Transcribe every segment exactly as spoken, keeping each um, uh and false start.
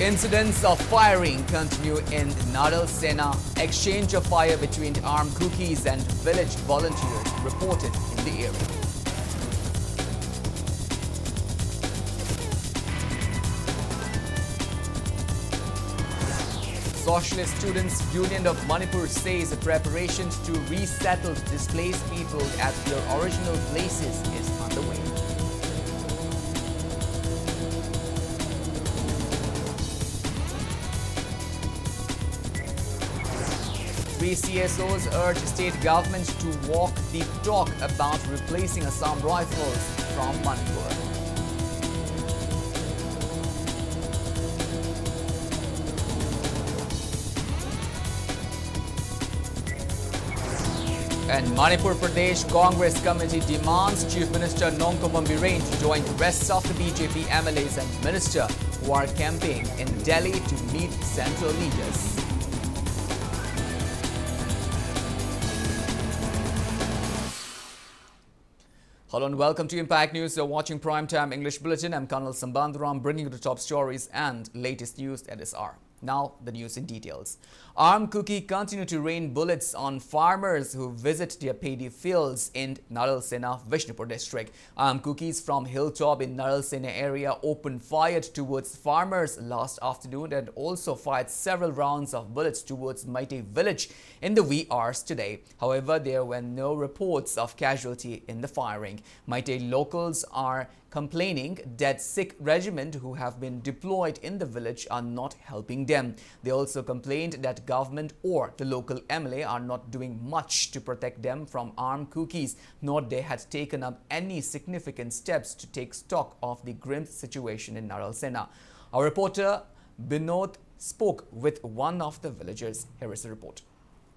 Incidents of firing continue in Naral Sena. Exchange of fire between armed Kukis and village volunteers reported in the area. Socialist Students Union of Manipur says preparations to resettle displaced people at their original places is underway. Three C S Os urge state government to walk the talk about replacing Assam Rifles from Manipur. And Manipur Pradesh Congress Committee demands Chief Minister Nongthombam Biren to join rest of the B J P M L As and minister who are campaigning in Delhi to meet central leaders. Hello and welcome to Impact News. You're watching Prime Time English Bulletin. I'm Colonel Sambandhuram, bringing you the top stories and latest news at this hour. Now, the news in details. Armed Kuki continue to rain bullets on farmers who visit their paddy fields in Naral Sena, Vishnupur district. Armed Kukis from hilltop in Naral Sena area opened fire towards farmers last afternoon and also fired several rounds of bullets towards Meitei village in the wee hours today. However, there were no reports of casualty in the firing. Meitei locals are complaining that Sikh regiment who have been deployed in the village are not helping them. They also complained that government or the local M L A are not doing much to protect them from armed Kukis, nor they had taken up any significant steps to take stock of the grim situation in Naral Sena. Our reporter Binod spoke with one of the villagers. Here is the report.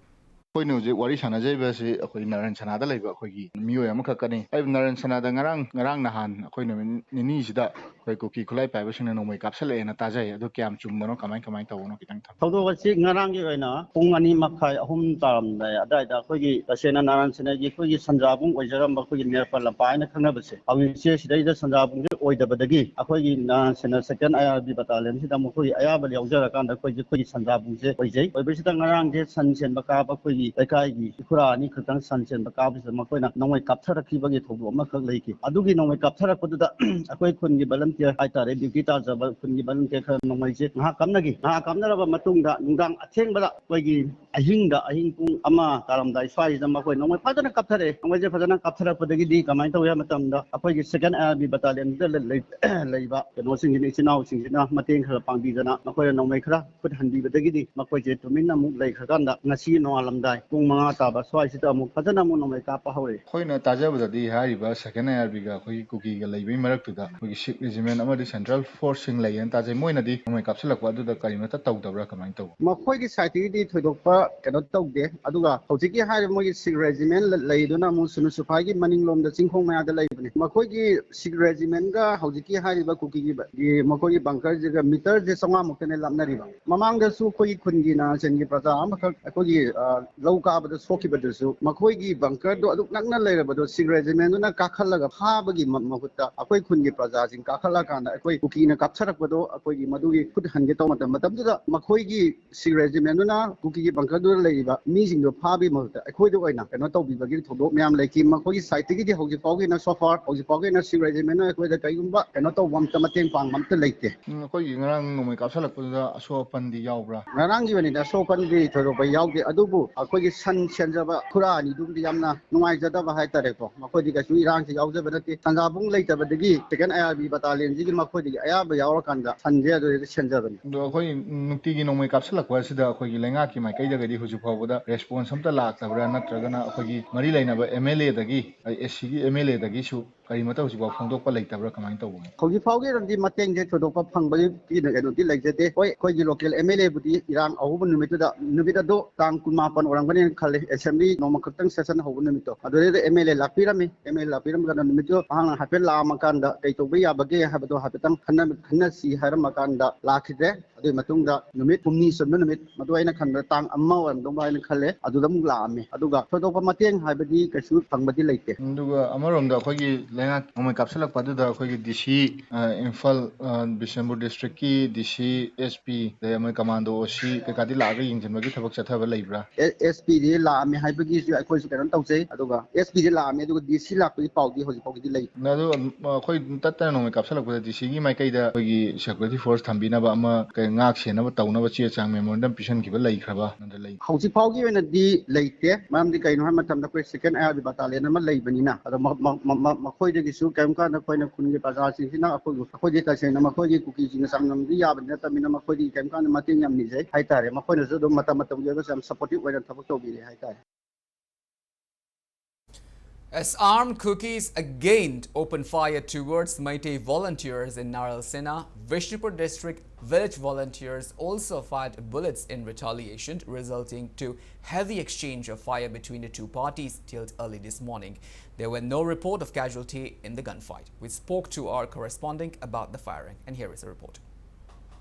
ꯑꯩꯈꯣꯏꯅ ꯍꯧꯖꯤꯛ ꯋꯥꯔꯤ ꯁꯥꯟꯅꯖꯔꯤꯕ ꯑꯁꯤ ꯑꯩꯈꯣꯏ ꯅꯔꯟ ꯁꯅꯥꯗ ꯂꯩꯕ ꯑꯩꯈꯣꯏꯒꯤ ꯃꯤꯑꯣꯏ ꯑꯃꯈꯛꯀꯅꯤ꯫ ꯑꯩ ꯅꯔꯟ ꯁꯅꯥꯗ ꯉꯔꯥꯡ, ꯉꯔꯥꯡ ꯅꯍꯥꯟ ꯑꯩꯈꯣꯏ ꯅꯨꯃꯤꯠ ꯅꯤꯅꯤꯁꯤꯗ ꯑꯩꯈꯣꯏ ꯀꯨꯀꯤ ꯈꯨꯠꯂꯥꯏ ꯄꯥꯏꯕꯁꯤꯡꯅ ꯅꯣꯡꯃꯩ ꯀꯥꯞꯁꯜꯂꯛꯑꯦꯅ ꯇꯥꯖꯩ꯫ ꯑꯗꯨ ꯀꯌꯥꯝ ꯆꯨꯝꯕꯅꯣ, ꯀꯃꯥꯏ, ꯀꯃꯥꯏꯅ ꯇꯧꯕꯅꯣ ꯈꯤꯇꯪ ꯊꯝꯕꯤꯌꯨ꯫ ꯊꯧꯗꯣꯛ ꯑꯁꯤ ꯉꯔꯥꯡꯒꯤ ꯑꯣꯏꯅ ꯄꯨꯡ ꯑꯅꯤ ꯃꯈꯥꯏ, ꯑꯍꯨꯝ ꯇꯥꯔꯝꯗꯥꯏ ꯑꯗꯥꯏꯗ ꯑꯩꯈꯣꯏꯒꯤ ꯇꯁꯦꯡꯅ ꯅꯔꯟ ꯁꯅꯥꯒꯤ ꯑꯩꯈꯣꯏꯒꯤ ꯁꯟꯖꯥꯕꯨꯡ ꯑꯣꯏꯖꯔꯝꯕ ꯑꯩꯈꯣꯏꯒꯤ ꯅꯦꯔꯄ ꯂꯝꯄꯥꯛ ꯍꯥꯏꯅ ꯈꯪꯅꯕꯁꯦ, ꯍꯧꯖꯤꯛꯁꯦ ꯁꯤꯗꯩꯗ ꯁꯟꯖꯥꯕꯨꯡꯁꯦ ꯑꯣꯏꯗꯕꯗꯒꯤ ꯑꯩꯈꯣꯏꯒꯤ ꯅ-, ꯁꯦꯅ-, ꯁꯦꯀꯦꯟ ꯑꯥꯏ ꯑꯥꯔ ꯕꯤ ꯕꯇꯥꯂꯤꯌꯟꯁꯤꯗ ꯃꯈꯣꯏꯒꯤ ꯑꯌꯥꯕ ꯌꯥꯎꯖꯔꯀꯥꯟꯗ ꯑꯩꯈꯣꯏꯁꯦ ꯑꯩꯈꯣꯏꯒꯤ ꯁꯟꯖꯥꯕꯨꯡꯁꯦ ꯑꯣꯏꯖꯩ꯫ ꯑꯣꯏꯕꯁꯤꯗ ꯉꯔꯥꯡꯁꯦ ꯁꯟ ꯁꯦꯟꯕ ꯀꯥꯕ ꯑꯩꯈꯣꯏꯒꯤ ꯂꯩꯀꯥꯏꯒꯤ ꯏꯈꯨꯔꯥ ꯑꯅꯤ ꯈꯛꯇꯪ ꯁꯟ ꯁꯦꯟꯕ ꯀꯥꯕꯁꯤꯗ ꯃꯈꯣꯏꯅ ꯅꯣꯡꯃꯩ ꯀꯥꯞꯊꯔꯛꯈꯤꯕꯒꯤ ꯊꯧꯗꯣꯛ ꯑꯃꯈꯛ ꯂꯩꯈꯤ꯫ ꯑꯗꯨꯒꯤ ꯅꯣꯡꯃꯩ ꯀꯥꯞꯊꯔꯛꯄꯗꯨꯗ ꯑꯩꯈꯣꯏ ꯈꯨꯟꯒꯤ ꯚꯣꯂꯟꯇꯤꯌꯔ ꯍꯥꯏꯇꯥꯔꯦ, ꯗ꯭ꯌꯨꯇꯤ ꯇꯥꯖꯕ ꯈꯨꯟꯒꯤ ꯚꯣꯂꯟꯇꯤꯌꯔ ꯈꯔ ꯅꯣꯡꯃꯩꯁꯦ ꯉꯥꯏꯍꯥꯛ ꯀꯥꯞꯅꯈꯤ꯫ ꯉꯥꯏꯍꯥꯛ ꯀꯥꯞꯅꯔꯕ ꯃꯇꯨꯡꯗ ꯅꯨꯡꯗꯥꯡ ꯑꯊꯦꯡꯕꯗ ꯑꯩꯈꯣꯏꯒꯤ ꯑꯍꯤꯡꯗ, ꯑꯍꯤꯡ ꯄꯨꯡ ꯑꯃ ꯇꯥꯔꯝꯗꯥꯏ ꯁ꯭ꯋꯥꯏꯁꯤꯗ ꯃꯈꯣꯏ ꯅꯣꯡꯃꯩ ꯐꯖꯅ ꯀꯥꯞꯊꯔꯛꯑꯦ꯫ ꯅꯣꯡꯃꯩꯁꯦ ꯐꯖꯅ ꯀꯥꯞꯊꯔꯛꯄꯗꯒꯤꯗꯤ ꯀꯃꯥꯏꯅ ꯇꯧꯏ ꯍꯥꯏꯕ ꯃꯇꯝꯗ ꯑꯩꯈꯣꯏꯒꯤ ꯁꯦꯀꯦꯟ ꯑꯥꯏ ꯑꯥꯔ ꯕꯤ ꯕꯇꯥꯂꯤꯌꯟꯗ ꯂꯩ-, ꯂꯩ-, ꯂꯩꯕ ꯀꯩꯅꯣꯁꯤꯡꯁꯤꯅ, ꯏꯆꯤꯟ ꯏꯅꯥꯎꯁꯤꯡꯁꯤꯅ ꯃꯇꯦꯡ ꯈꯔ ꯄꯥꯡꯕꯤꯗꯅ ꯃꯈꯣꯏꯅ ꯅꯣꯡꯃꯩ ꯈꯔ ꯈꯨꯠ ꯍꯟꯕꯤꯕꯗꯒꯤꯗꯤ ꯃꯈꯣꯏꯁꯦ ꯇꯨꯃꯤꯟꯅ ꯑꯃꯨꯛ ꯂꯩꯈ꯭ꯔꯀꯥꯟꯗ ꯉꯁꯤ ꯅꯣꯡꯉꯥꯜꯂꯝꯗꯥꯏ ꯄꯨꯡ ꯃꯉꯥ ꯇꯥꯕ ꯁ꯭ꯋꯥꯏꯁꯤꯗ ꯑꯃꯨꯛ ꯐꯖꯅ ꯑꯃꯨꯛ ꯅꯣꯡꯃꯩ ꯀꯥꯞꯄ ꯍꯧꯔꯛꯑꯦ꯫ ꯑꯩꯈꯣꯏꯅ ꯇꯥꯖꯕꯗꯗꯤ ꯍꯥꯏꯔꯤꯕ ꯁꯦꯀꯦꯟ ꯑꯥꯏ ꯑꯥꯔ ꯕꯤꯒ ꯑꯩꯈꯣꯏꯒꯤ ꯀꯨꯀꯤꯒ ꯂꯩꯕꯒꯤ ꯃꯔꯛꯇꯨꯗ ꯑꯩꯈꯣꯏꯒꯤ ꯁꯤꯈ ꯔꯦꯖꯤꯃꯦꯟ ꯑꯃꯗꯤ ꯁꯦꯟꯇ꯭ꯔꯦꯜ ꯐꯣꯔꯁꯁꯤꯡ ꯂꯩꯌꯦꯅ ꯇꯥꯖꯩ꯫ ꯃꯣꯏꯅꯗꯤ ꯅꯣꯡꯃꯩ ꯀꯥꯞꯁꯤꯜꯂꯛꯄ ꯑꯗꯨꯗ ꯀꯔꯤꯃꯠꯇ ꯇꯧꯗꯕ꯭ꯔꯥ, ꯀꯃꯥꯏꯅ ꯇꯧꯕ? ꯃꯈꯣꯏꯒꯤ ꯁꯥꯏꯠꯇꯒꯤꯗꯤ ꯊꯣꯏꯗꯣꯛꯄ ꯀꯩꯅꯣ ꯇꯧꯗꯦ꯫ ꯑꯗꯨꯒ ꯍꯧꯖꯤꯛꯀꯤ ꯍꯥꯏꯔꯤꯕ ꯃꯣꯏꯒꯤ ꯁꯤꯈ ꯔꯦꯖꯤꯃꯦꯟ ꯂ-, ꯂꯩꯗꯨꯅ ꯑꯃꯨꯛ ꯁꯨꯅꯨ ꯁꯨꯐꯥꯏꯒꯤ ꯃꯅꯤꯡꯂꯣꯝꯗ ꯆꯤꯡꯈꯣꯡ ꯃꯌꯥꯗ ꯂꯩꯕꯅꯤ꯫ ꯃꯈꯣꯏꯒꯤ ꯁꯤꯈ ꯔꯦꯖꯤꯃꯦꯟꯒ ꯍꯧꯖꯤꯛꯀꯤ ꯍꯥꯏꯔꯤꯕ ꯀꯨꯀꯤꯒꯤ ꯕ-, ꯒꯤ ꯃꯈꯣꯏꯒꯤ ꯕꯪꯀꯔꯁꯤꯒ ꯃꯤꯇꯔꯁꯦ ꯆꯥꯝꯃꯉꯥ ꯃꯨꯛꯇꯅꯦ ꯂꯥꯞꯅꯔꯤꯕ꯫ ꯃꯃꯥꯡꯗꯁꯨ ꯑꯩꯈꯣꯏꯒꯤ ꯈꯨꯟꯒꯤ ꯅꯍꯥꯁꯤꯡꯒꯤ ꯄ꯭ꯔꯖꯥ ꯑꯃꯈꯛ ꯑꯩꯈꯣꯏꯒꯤ, ꯑ, ꯂꯧ ꯀꯥꯕꯗ ꯁꯣꯛꯈꯤꯕꯗꯨꯁꯨ ꯃꯈꯣꯏꯒꯤ ꯕꯪꯀꯔꯗꯣ ꯑꯗꯨꯛ ꯅꯛꯅ ꯂꯩꯔꯕꯗꯣ ꯁꯤꯈ ꯔꯦꯖꯤꯃꯦꯟꯗꯨꯅ ꯀꯥꯈꯠꯂꯒ ꯐꯥꯕꯒꯤ ꯃ-, ꯃꯍꯨꯠꯇ ꯑꯩꯈꯣꯏ ꯈꯨꯟꯒꯤ ꯄ꯭ꯔꯖꯥꯁꯤꯡ ꯀꯥꯈꯠꯂꯀꯥꯟꯗ ꯑꯩꯈꯣꯏ ꯀꯨꯀꯤꯅ ꯀꯥꯞꯊꯔꯛꯄꯗꯣ ꯑꯩꯈꯣꯏꯒꯤ ꯃꯗꯨꯒꯤ ꯈꯨꯠ ꯍꯟꯒꯦ ꯇꯧꯕ ꯃꯇꯝ, ꯃꯇꯝꯗꯨꯗ ꯃꯈꯣꯏꯒꯤ ꯁꯤꯈ ꯔꯦꯖꯤꯃꯦꯟꯗꯨꯅ ꯀꯨꯀꯤꯒꯤ ꯕꯪꯀꯔꯗꯨꯗ ꯂꯩꯔꯤꯕ ꯃꯤꯁꯤꯡꯗꯣ ꯐꯥꯕꯒꯤ ꯃꯍꯨꯠꯇ ꯑꯩꯈꯣꯏꯗ ꯑꯣꯏꯅ ꯀꯩꯅꯣ ꯇꯧꯕꯤꯕꯒꯤ ꯊꯧꯗꯣꯛ ꯃꯌꯥꯝ ꯂꯩꯈꯤ꯫ ꯃꯈꯣꯏꯒꯤ ꯁꯥꯏꯠꯇꯒꯤꯗꯤ ꯍꯧꯖꯤꯛ ꯐꯥꯎꯒꯤ ꯑꯣꯏꯅ, so far, ꯍꯧꯖꯤꯛ ꯐꯥꯎꯒꯤ ꯑꯣꯏꯅ ꯁꯤꯈ ꯔꯦꯖꯤꯃꯦꯟꯅ ꯑꯩꯈꯣꯏꯗ ꯀꯔꯤꯒꯨꯝꯕ ꯀꯩꯅꯣ ꯇꯧꯕ ꯑꯝꯇ, ꯃꯇꯦꯡ ꯄꯥꯡꯕ ꯑꯝꯇ ꯂꯩꯇꯦ꯫ ꯎꯝ, ꯑꯩꯈꯣꯏꯒꯤ ꯉꯔꯥꯡ ꯅꯣꯡꯃꯩ ꯀꯥꯞꯁꯤꯜꯂꯛꯄꯗꯨꯗ ꯑꯁꯣꯛ ꯑꯄꯟꯗꯤ ꯌꯥꯎꯕ꯭ꯔꯥ? ꯉꯔꯥꯡꯒꯤ ꯑꯣꯏꯅꯗꯤ ꯑꯁꯣꯛ ꯑꯄꯟꯗꯤ ꯊꯣꯏꯗꯣꯛꯄ ꯌꯥꯎꯗꯦ, ꯑꯗꯨꯕꯨ ꯑꯩꯈꯣꯏꯒꯤ ꯁꯟ ꯁꯦꯟꯖꯕ ꯈꯨꯔꯥ ꯑꯅꯤꯗꯨꯝꯗꯤ ꯌꯥꯝꯅ ꯅꯨꯡꯉꯥꯏꯖꯗꯕ ꯍꯥꯏꯇꯥꯔꯦꯀꯣ꯫ ꯃꯈꯣꯏꯗꯤ ꯀꯩꯁꯨ ꯏꯔꯥꯡꯁꯤ ꯌꯥꯎꯖꯕ ꯅꯠꯇꯦ꯫ ꯁꯟꯖꯥꯕꯨꯡ ꯂꯩꯇꯕꯗꯒꯤ ꯁꯦꯀꯦꯟ ꯑꯥꯏ ꯑꯥꯔ ꯕꯤ ꯕꯇꯥꯂꯤꯌꯟꯁꯤꯒꯤ ꯃꯈꯣꯏꯗꯒꯤ ꯑꯌꯥꯝꯕ ꯌꯥꯎꯔꯀꯥꯟꯗ ꯁꯟꯁꯦ ꯑꯗꯨꯗꯩꯗ ꯁꯦꯟꯖꯕꯅꯤ꯫ ꯑꯗꯣ ꯑꯩꯈꯣꯏ ꯅꯨꯡꯇꯤꯒꯤ ꯅꯣꯡꯃꯩ ꯀꯥꯞꯁꯤꯜꯂꯛꯄ ꯑꯁꯤꯗ ꯑꯩꯈꯣꯏꯒꯤ ꯂꯩꯉꯥꯛꯀꯤ ꯃꯥꯏꯀꯩꯗꯒꯗꯤ ꯍꯧꯖꯤꯛ ꯐꯥꯎꯕꯗ ꯔꯦꯁꯄꯣꯟꯁ ꯑꯝꯇ ꯂꯥꯛꯇꯕ꯭ꯔꯥ, ꯅꯠꯇ꯭ꯔꯒꯅ ꯑꯩꯈꯣꯏꯒꯤ ꯃꯔꯤ ꯂꯩꯅꯕ ꯑꯦꯝ ꯑꯦꯜ ꯑꯦꯗꯒꯤ, ꯑꯦ ꯁꯤꯒꯤ ꯑꯦꯝ ꯑꯦꯜ ꯑꯦꯗꯒꯤꯁꯨ ꯀꯔꯤꯃꯠꯇ ꯍꯧꯖꯤꯛꯐꯥꯎ ꯐꯣꯡꯗꯣꯛꯄ ꯂꯩꯇꯕ꯭ꯔꯥ, ꯀꯃꯥꯏꯅ ꯇꯧꯕꯅꯣ? ꯍꯧꯖꯤꯛ ꯐꯥꯎꯒꯤ ꯑꯣꯏꯅꯗꯤ ꯃꯇꯦꯡꯁꯦ ꯊꯣꯏꯗꯣꯛꯄ ꯐꯪꯕꯒꯤ ꯀꯩꯅꯣꯗꯤ ꯂꯩꯖꯗꯦ꯫ ꯍꯣꯏ, ꯑꯩꯈꯣꯏꯒꯤ ꯂꯣꯀꯦꯜ ꯑꯦꯝ ꯑꯦꯜ ꯑꯦꯕꯨꯗꯤ ꯏꯔꯥꯡ ꯑꯍꯧꯕ ꯅꯨꯃꯤꯠꯇꯨꯗ, ꯅꯨꯃꯤꯠ ꯑꯗꯣ ꯇꯥꯡ ꯀꯨꯟꯃꯥꯄꯟ ꯑꯣꯏꯔꯝꯒꯅꯤꯅ ꯈꯜꯂꯤ, ꯑꯦꯁꯦꯝꯕ꯭ꯂꯤ ꯅꯣꯡꯃ ꯈꯛꯇꯪ ꯁꯦꯁꯟ ꯍꯧꯕ ꯅꯨꯃꯤꯠꯇꯣ, ꯑꯗꯨꯗꯩꯗ ꯑꯦꯝ ꯑꯦꯜ ꯑꯦ ꯂꯥꯛꯄꯤꯔꯝꯃꯤ꯫ ꯑꯦꯝ ꯑꯦꯜ ꯑꯦ ꯂꯥꯛꯄꯤꯔꯝꯃꯒꯅ ꯅꯨꯃꯤꯠꯇꯨ ꯃꯍꯥꯛꯅ ꯍꯥꯏꯐꯦꯠ ꯂꯥꯛꯑꯝꯃꯀꯥꯟꯗ ꯀꯩ ꯇꯧꯕ ꯌꯥꯕꯒꯦ ꯍꯥꯏꯕꯗꯣ ꯍꯥꯏꯐꯦꯠꯇꯪ ꯈꯟꯅ-, ꯈꯟꯅꯁꯤ ꯍꯥꯏꯔꯝꯃꯀꯥꯟꯗ ꯂꯥꯛꯈꯤꯗ꯭ꯔꯦ꯫ ꯑꯗꯨꯒꯤ ꯃꯇꯨꯡꯗ ꯅꯨꯃꯤꯠ ꯍꯨꯝꯅꯤ ꯆꯟꯕ ꯅꯨꯃꯤꯠ, ꯃꯗꯨ ꯑꯩꯅ ꯈꯟꯕꯗ ꯇꯥꯡ ꯑꯃ ꯑꯣꯏꯔꯝꯗꯧꯕ ꯍꯥꯏꯅ ꯈꯜꯂꯦ, ꯑꯗꯨꯗ ꯑꯃꯨꯛ ꯂꯥꯛꯑꯝꯃꯦ꯫ ꯑꯗꯨꯒ ꯊꯣꯏꯗꯣꯛꯄ ꯃꯇꯦꯡ ꯍꯥꯏꯕꯗꯤ ꯀꯩꯁꯨ ꯐꯪꯕꯗꯤ ꯂꯩꯇꯦ꯫ ꯑꯗꯨꯒ ꯑꯃꯔꯣꯝꯗ ꯑꯩꯈꯣꯏꯒꯤ ꯂꯩꯉꯥꯛ ꯅꯣꯡꯃꯩ ꯀꯥꯞꯁꯤꯜꯂꯛꯄ ꯑꯗꯨꯗ ꯑꯩꯈꯣꯏꯒꯤ ꯗꯤ ꯁꯤ, ꯑ, ꯏꯝꯐꯥꯜ, ꯑ, ꯕꯤꯁꯦꯝꯄꯨꯔ ꯗꯤꯁꯇ꯭ꯔꯤꯛꯀꯤ ꯗꯤ ꯁꯤ, ꯑꯦꯁ ꯄꯤ, ꯑꯗꯩ ꯃꯣꯏ ꯀꯃꯥꯟꯗꯣ ꯑꯣ ꯁꯤ ꯀꯩꯀꯥꯗꯤ ꯂꯥꯛꯑꯒ ꯌꯦꯡꯁꯤꯟꯕꯒꯤ ꯊꯕꯛ ꯆꯠꯊꯕ ꯂꯩꯕ꯭ꯔꯥ? ꯑꯦ-, ꯑꯦꯁ ꯄꯤꯗꯤ ꯂꯥꯛꯑꯝꯃꯦ ꯍꯥꯏꯕꯒꯤꯁꯨ ꯑꯩꯈꯣꯏꯁꯨ ꯀꯩꯅꯣ ꯇꯧꯖꯩ, ꯑꯗꯨꯒ ꯑꯦꯁ ꯄꯤꯗꯤ ꯂꯥꯛꯑꯝꯃꯦ, ꯑꯗꯨꯒ ꯗꯤ ꯁꯤ ꯂꯥꯛꯄꯒꯤ ꯄꯥꯎꯗꯤ ꯍꯧꯖꯤꯛ ꯐꯥꯎꯒꯤꯗꯤ ꯂꯩ꯫ ꯑꯗꯨ, ꯑ, ꯑꯩꯈꯣꯏ ꯇꯠꯇꯅ ꯅꯣꯡꯃꯩ ꯀꯥꯞꯁꯤꯜꯂꯛꯄꯗ ꯗꯤ ꯁꯤꯒꯤ ꯃꯥꯏꯀꯩꯗ ꯑꯩꯈꯣꯏꯒꯤ ꯁꯦꯀ꯭ꯌꯨꯔꯤꯇꯤ ꯐꯣꯔꯁ ꯊꯝꯕꯤꯅꯕ ꯑꯃ ꯀꯩ ꯉꯥꯛ ꯁꯦꯟꯅꯕ ꯇꯧꯅꯕ ꯆꯦ ꯆꯥꯡ ꯃꯦꯃꯣꯔꯦꯟꯗꯝ ꯄꯤꯁꯤꯟꯈꯤꯕ ꯂꯩꯈ꯭ꯔꯕ? ꯑꯗ ꯂꯩ꯫ ꯍꯧꯖꯤꯛ ꯐꯥꯎꯒꯤ ꯑꯣꯏꯅꯗꯤ ꯂꯩꯇꯦ꯫ ꯃꯔꯝꯗꯤ ꯀꯩꯅꯣ ꯍꯥꯏꯕ ꯃꯇꯝꯗ ꯑꯩꯈꯣꯏ ꯁꯦꯀꯦꯟ ꯑꯥꯏ ꯑꯥꯔ ꯕꯤ ꯕꯇꯥꯂꯤꯌꯟ ꯑꯃ ꯂꯩꯕꯅꯤꯅ, ꯑꯗꯣ ꯃ-, ꯃ-, ꯃ-, ꯃ-, ꯃꯈꯣꯏꯗꯒꯤꯁꯨ ꯀꯔꯤꯝ ꯀꯥꯟꯗ ꯑꯩꯈꯣꯏꯅ ꯈꯨꯟꯒꯤ ꯄ꯭ꯔꯖꯥꯁꯤꯡꯁꯤꯅ ꯑꯩꯈꯣꯏꯕꯨ, ꯑꯩꯈꯣꯏꯗꯤ ꯇꯁꯦꯡꯅ ꯃꯈꯣꯏꯒꯤ ꯀꯨꯀꯤꯁꯤꯡꯅ ꯆꯥꯡꯗꯝꯅꯕꯗꯤ ꯌꯥꯕꯗꯤ ꯅꯠꯇꯕꯅꯤꯅ, ꯃꯈꯣꯏꯗꯒꯤ ꯀꯔꯤꯝ ꯀꯥꯟꯗ ꯃꯇꯦꯡ ꯌꯥꯝ ꯅꯤꯖꯩ ꯍꯥꯏꯇꯥꯔꯦ꯫ ꯃꯈꯣꯏꯅꯁꯨ ꯑꯗꯨꯝ ꯃꯇꯝ ꯃꯇꯝꯒꯤ ꯑꯣꯏꯕ ꯌꯥꯝ ꯁꯄꯣꯔꯇꯤꯞ ꯑꯣꯏꯅ ꯊꯕꯛ ꯇꯧꯕꯤꯔꯦ ꯍꯥꯏꯇꯥꯔꯦ꯫ As armed Kukis again opened fire towards Meitei volunteers in Naral Sena, Vishnupur district village volunteers also fired bullets in retaliation, resulting to heavy exchange of fire between the two parties till early this morning. There were no report of casualty in the gunfight. We spoke to our correspondent about the firing, and here is the report.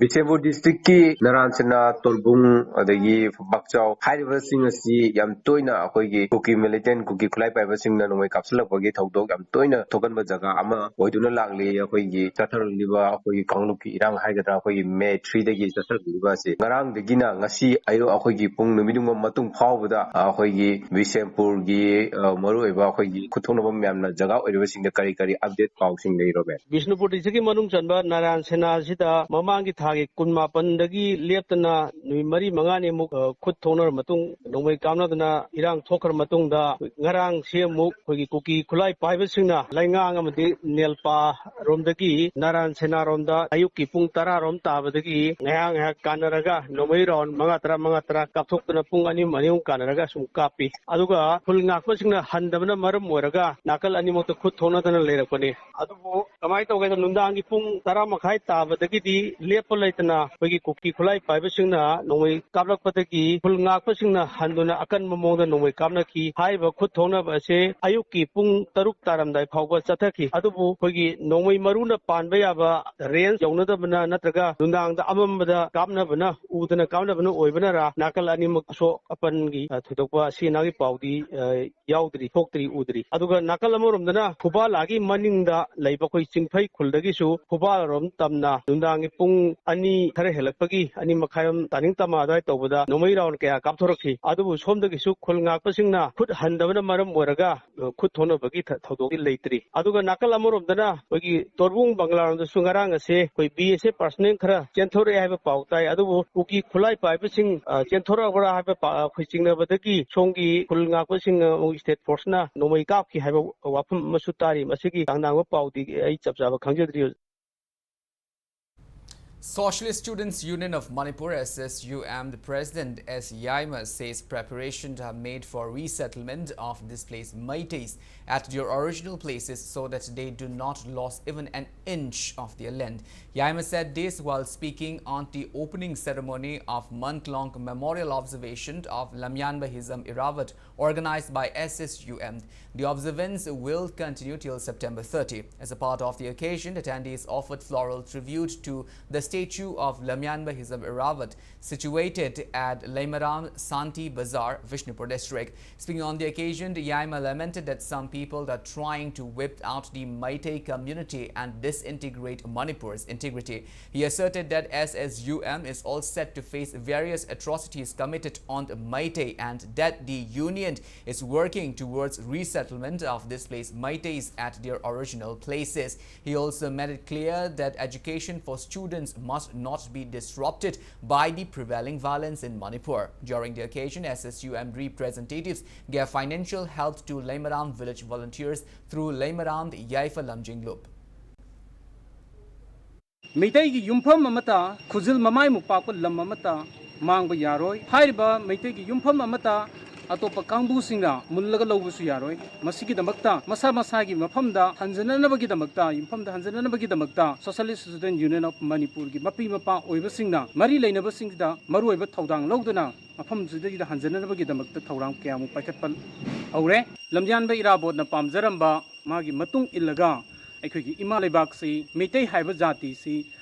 Bishnupur ꯗꯤꯁꯇ꯭ꯔꯤꯛꯀꯤ ꯅꯔꯥꯟꯁꯤꯅ, ꯇꯣꯔꯕꯨꯡ, ꯑꯗꯒꯤ ꯕꯥꯛꯆꯥꯎ ꯍꯥꯏꯔꯤꯕꯁꯤꯡ ꯑꯁꯤ ꯌꯥꯝ ꯇꯣꯏꯅ ꯑꯩꯈꯣꯏꯒꯤ ꯀꯨꯀꯤ ꯃꯤꯂꯤꯇꯦꯟ, ꯀꯨꯀꯤ ꯈꯨꯠꯂꯥꯏ ꯄꯥꯏꯕꯁꯤꯡꯅ ꯅꯣꯡꯃꯩ ꯀꯥꯞꯁꯤꯜꯂꯛꯄꯒꯤ ꯊꯧꯗꯣꯛ ꯌꯥꯝ ꯇꯣꯏꯅ ꯊꯣꯛꯍꯟꯕ ꯖꯒꯥ ꯑꯃ ꯑꯣꯏꯗꯨꯅ ꯂꯥꯛꯂꯤ꯫ ꯑꯩꯈꯣꯏꯒꯤ ꯆꯠꯊꯔꯛꯂꯤꯕ ꯑꯩꯈꯣꯏꯒꯤ ꯀꯥꯡꯂꯨꯞꯀꯤ ꯏꯔꯥꯡ ꯍꯥꯏꯒꯗ꯭ꯔꯥ, ꯑꯩꯈꯣꯏꯒꯤ ꯃꯦ ꯊ꯭ꯔꯤꯗꯒꯤ ꯆꯠꯊꯔꯛꯂꯤꯕ ꯑꯁꯤ ꯉꯔꯥꯡꯗꯒꯤꯅ ꯉꯁꯤ ꯑꯌꯨꯛ ꯑꯩꯈꯣꯏꯒꯤ ꯄꯨꯡ ꯅꯨꯃꯤꯠ ꯌꯨꯡꯕ ꯃꯇꯨꯡ ꯐꯥꯎꯕꯗ ꯑꯩꯈꯣꯏꯒꯤ ꯕꯤꯁꯦꯝꯄꯨꯔꯒꯤ, ꯑ, ꯃꯔꯨꯑꯣꯏꯕ ꯑꯩꯈꯣꯏꯒꯤ ꯈꯨꯠꯊꯣꯛꯅꯕ ꯃꯌꯥꯝꯅ ꯖꯒꯥ ꯑꯣꯏꯔꯤꯕꯁꯤꯡꯗ ꯀꯔꯤ ꯀꯔꯤ ꯑꯞꯗꯦꯠ ꯄꯥꯎꯁꯤꯡ ꯂꯩꯔꯣꯃꯦ? ꯕꯤꯁꯅꯨꯄꯨꯔ ꯗꯤꯁꯇ꯭ꯔꯤꯛꯀꯤ ꯃꯅꯨꯡ ꯆꯟꯕ ꯅꯥꯔꯥꯌꯟ ꯁꯦꯅꯥ ꯑꯁꯤꯗ ꯃꯃꯥꯡꯒꯤ ꯊꯥꯒꯤ ꯀꯨꯟꯃꯥꯄꯟꯗꯒꯤ ꯂꯦꯞꯇꯅ ꯅꯨꯃꯤꯠ ꯃꯔꯤ ꯃꯉꯥꯅꯤꯃꯨꯛ, ꯑ, ꯈꯨꯠ ꯊꯣꯛꯅꯔ ꯃꯇꯨꯡ ꯅꯣꯡꯃꯩ ꯀꯥꯞꯅꯗꯅ ꯏꯔꯥꯡ ꯊꯣꯛꯈ꯭ꯔ ꯃꯇꯨꯡꯗ, ꯉꯔꯥꯡꯁꯤ ꯑꯃꯨꯛ ꯑꯩꯈꯣꯏꯒꯤ ꯀꯨꯀꯤ ꯈꯨꯠꯂꯥꯏ ꯄꯥꯏꯕꯁꯤꯡꯅ ꯂꯩꯉꯥꯡ ꯑꯃꯗꯤ ꯅꯦꯜꯄꯥ ꯔꯣꯝꯗꯒꯤ ꯅꯥꯔꯥꯌꯟ ꯁꯦꯅꯥꯔꯣꯝꯗ ꯑꯌꯨꯛꯀꯤ ꯄꯨꯡ ꯇꯔꯥꯔꯣꯝ ꯇꯥꯕꯗꯒꯤ ꯉꯥꯏꯍꯥꯛ ꯉꯥꯏꯍꯥꯛ ꯀꯥꯟꯅꯔꯒ ꯅꯣꯡꯃꯩ ꯔꯥꯎꯟ ꯃꯉꯥ ꯇꯔꯥ, ꯃꯉꯥ ꯇꯔꯥ ꯀꯥꯞꯊꯣꯛꯇꯨꯅ ꯄꯨꯡ ꯑꯅꯤ ꯑꯍꯨꯝ, ꯑꯅꯤ ꯑꯍꯨꯝ ꯀꯥꯟꯅꯔꯒ ꯁꯨꯝ ꯀꯥꯞꯄꯤ꯫ ꯑꯗꯨꯒ ꯈꯨꯜ ꯉꯥꯛꯄꯁꯤꯡꯅ ꯍꯟꯗꯕꯅ ꯃꯔꯝ ꯑꯣꯏꯔꯒ ꯅꯥꯀꯜ ꯑꯅꯤꯃꯛꯇ ꯈꯨꯠ ꯊꯣꯛꯅꯗꯅ ꯂꯩꯔꯛꯄꯅꯤ꯫ ꯑꯗꯨꯕꯨ ꯀꯃꯥꯏꯅ ꯇꯧꯒꯦꯗ, ꯅꯨꯡꯗꯥꯡꯒꯤ ꯄꯨꯡ ꯇꯔꯥ ꯃꯈꯥꯏ ꯇꯥꯕꯗꯒꯤꯗꯤ ꯂꯦꯞꯄ ꯂꯩꯇꯅ ꯑꯩꯈꯣꯏꯒꯤ ꯀꯨꯀꯤ ꯈꯨꯠꯂꯥꯏ ꯄꯥꯏꯕꯁꯤꯡꯅ ꯅꯣꯡꯃꯩ ꯀꯥꯞꯂꯛꯄꯗꯒꯤ ꯈꯨꯜ ꯉꯥꯛꯄꯁꯤꯡꯅ ꯍꯟꯗꯨꯅ ꯑꯀꯟꯕ ꯃꯑꯣꯡꯗ ꯅꯣꯡꯃꯩ ꯀꯥꯞꯅꯈꯤ꯫ ꯍꯥꯏꯔꯤꯕ ꯈꯨꯠ ꯊꯣꯛꯅꯕ ꯑꯁꯤ ꯑꯌꯨꯛꯀꯤ ꯄꯨꯡ ꯇꯔꯨꯛ ꯇꯥꯔꯝꯗꯥꯏ ꯐꯥꯎꯕ ꯆꯠꯊꯈꯤ꯫ ꯑꯗꯨꯕꯨ ꯑꯩꯈꯣꯏꯒꯤ ꯅꯣꯡꯃꯩ ꯃꯔꯨꯅ ꯄꯥꯟꯕ ꯌꯥꯕ ꯔꯦꯟꯖ ꯌꯧꯅꯗꯕꯅ ꯅꯠꯇ꯭ꯔꯒ ꯅꯨꯡꯗꯥꯡꯗ ꯑꯃꯝꯕꯗ ꯀꯥꯞꯅꯕꯅ, ꯎꯗꯅ ꯀꯥꯞꯅꯕꯅ ꯑꯣꯏꯕꯅꯔ ꯅꯥꯀꯜ ꯑꯅꯤꯃꯛ ꯑꯁꯣꯛ ꯑꯄꯟꯒꯤ, ꯑ, ꯊꯣꯏꯗꯣꯛꯄ ꯑꯁꯤ ꯑꯅꯥꯒꯤ ꯄꯥꯎꯗꯤ, ꯑ, ꯌꯥꯎꯗ꯭ꯔꯤ, ꯊꯣꯛꯇ꯭ꯔꯤ, ꯎꯗ꯭ꯔꯤ꯫ ꯑꯗꯨꯒ ꯅꯥꯀꯜ ꯑꯃꯔꯣꯝꯗꯅ ꯈꯨꯕꯥꯂꯥꯒꯤ ꯃꯅꯤꯡꯗ ꯂꯩꯕ ꯑꯩꯈꯣꯏ ꯆꯤꯡꯐꯩ ꯈꯨꯜꯗꯒꯤꯁꯨ ꯈꯨꯕꯥꯂꯔꯣꯝ ꯇꯝꯅ ꯅꯨꯡꯗꯥꯡꯒꯤ ꯄꯨꯡ ꯑꯅꯤ ꯈꯔ ꯍꯦꯜꯂꯛꯄꯒꯤ, ꯑꯅꯤ ꯃꯈꯥꯏꯔꯣꯝ, ꯇꯥꯅꯤꯡ ꯇꯝꯃ ꯑꯗꯨꯋꯥꯏ ꯇꯧꯕꯗ ꯅꯣꯡꯃꯩ ꯔꯥꯎꯟ ꯀꯌꯥ ꯀꯥꯞꯊꯣꯔꯛꯈꯤ꯫ ꯑꯗꯨꯕꯨ ꯁꯣꯝꯗꯒꯤꯁꯨ ꯈꯨꯜ ꯉꯥꯛꯄꯁꯤꯡꯅ ꯈꯨꯠ ꯍꯟꯗꯕꯅ ꯃꯔꯝ ꯑꯣꯏꯔꯒ, ꯑ, ꯈꯨꯠ ꯊꯣꯛꯅꯕꯒꯤ ꯊ-, ꯊꯧꯗꯣꯛꯇꯤ ꯂꯩꯇ꯭ꯔꯤ꯫ ꯑꯗꯨꯒ ꯅꯥꯀꯜ ꯑꯃꯔꯣꯝꯗꯅ ꯑꯩꯈꯣꯏꯒꯤ ꯇꯣꯔꯕꯨꯡ ꯕꯪꯒ꯭ꯂꯥꯔꯣꯝꯗꯁꯨ ꯉꯔꯥꯡ ꯑꯁꯦ ꯑꯩꯈꯣꯏ ꯕꯤ ꯑꯦꯁ ꯑꯦꯐ ꯄꯥꯔꯁꯅꯦꯜ ꯈꯔ ꯆꯦꯟꯊꯣꯔꯛꯑꯦ ꯍꯥꯏꯕ ꯄꯥꯎ ꯇꯥꯏ꯫ ꯑꯗꯨꯕꯨ ꯀꯨꯀꯤ ꯈꯨꯠꯂꯥꯏ ꯄꯥꯏꯕꯁꯤꯡ, ꯑ, ꯆꯦꯟꯊꯣꯔꯛꯄ꯭ꯔꯥ ꯍꯥꯏꯕ ꯄꯥ-, ꯑꯩꯈꯣꯏ ꯆꯤꯡꯅꯕꯗꯒꯤ ꯁꯣꯝꯒꯤ ꯈꯨꯜ ꯉꯥꯛꯄꯁꯤꯡ, ꯑ, ꯁ꯭ꯇꯦꯠ ꯐꯣꯔꯁꯅ ꯅꯣꯡꯃꯩ ꯀꯥꯞꯈꯤ ꯍꯥꯏꯕ ꯋꯥꯐꯝ ꯑꯃꯁꯨ ꯇꯥꯔꯤ꯫ ꯃꯁꯤꯒꯤ ꯆꯥꯡ ꯅꯥꯡꯕ ꯄꯥꯎꯗꯤ ꯑꯩ ꯆꯞ ꯆꯥꯕ ꯈꯪꯖꯗ꯭ꯔꯤ꯫ Socialist Students Union of Manipur, S S U M, the president, S Yaima, says preparations are made for resettlement of displaced Meiteis at their original places so that they do not lose even an inch of their land. Yaima said this while speaking on the opening ceremony of month-long memorial observation of Lamyanba Hizam Irawat, organized by S S U M. The observance will continue till September thirty. As a part of the occasion, attendees offered floral tribute to the statue of Lamyanba Hizam Irawat, situated at Leimaram Santi Bazar, Vishnupur district. Speaking on the occasion, Yaima lamented that some people are trying to wipe out the Meitei community and disintegrate Manipur's integrity. He asserted that S S U M is all set to face various atrocities committed on the Meitei and that the union is working towards resettlement of displaced Meiteis at their original places. He also made it clear that education for students must not be disrupted by the prevailing violence in Manipur. During the occasion, S S U M representatives gave financial help to Leimaram village volunteers through Leimaram Yaifa Lamjinglup. ꯃꯩꯇꯩꯒꯤ ꯌꯨꯝꯐꯝ ꯑꯃꯠꯇ, ꯈꯨꯖꯤꯜ ꯃꯃꯥꯏꯃꯨꯛ ꯄꯥꯛꯄ ꯂꯝ ꯑꯃꯠꯇ ꯃꯥꯡꯕ ꯌꯥꯔꯣꯏ꯫ ꯍꯥꯏꯔꯤꯕ ꯃꯩꯇꯩꯒꯤ ꯌꯨꯝꯐꯝ ꯑꯃꯠꯇ ꯑꯇꯣꯞꯄ ꯀꯥꯡꯕꯨꯁꯤꯡꯅ ꯃꯨꯜꯂꯒ ꯂꯧꯕꯁꯨ ꯌꯥꯔꯣꯏ꯫ ꯃꯁꯤꯒꯤꯗꯃꯛꯇ ꯃꯁꯥ ꯃꯁꯥꯒꯤ ꯃꯐꯝꯗ ꯍꯟꯖꯅꯅꯕꯒꯤꯗꯃꯛꯇ, ꯌꯨꯝꯐꯝꯗ ꯍꯟꯖꯅꯅꯕꯒꯤꯗꯃꯛꯇ Socialist Student Union of ꯃꯅꯤꯄꯨꯔꯒꯤ ꯃꯄꯤ ꯃꯄꯥ ꯑꯣꯏꯕꯁꯤꯡꯅ ꯃꯔꯤ ꯂꯩꯅꯕꯁꯤꯡꯁꯤꯗ ꯃꯔꯨꯑꯣꯏꯕ ꯊꯧꯗꯥꯡ ꯂꯧꯗꯨꯅ ꯃꯐꯝꯁꯤꯗꯒꯤꯗ ꯍꯟꯖꯅꯅꯕꯒꯤꯗꯃꯛꯇ ꯊꯧꯔꯥꯡ ꯀꯌꯥꯃꯨꯛ ꯄꯥꯏꯈꯠꯄ ꯍꯧꯔꯦ꯫ ꯂꯝꯌꯥꯟꯕ ꯏꯔꯥꯕꯣꯠꯅ ꯄꯥꯝꯖꯔꯝꯕ ꯃꯥꯒꯤ ꯃꯇꯨꯡ ꯏꯜꯂꯒ ꯑꯩꯈꯣꯏꯒꯤ ꯏꯃꯥ ꯂꯩꯕꯥꯛꯁꯤ, ꯃꯩꯇꯩ ꯍꯥꯏꯕ ꯖꯥꯇꯤꯁꯤ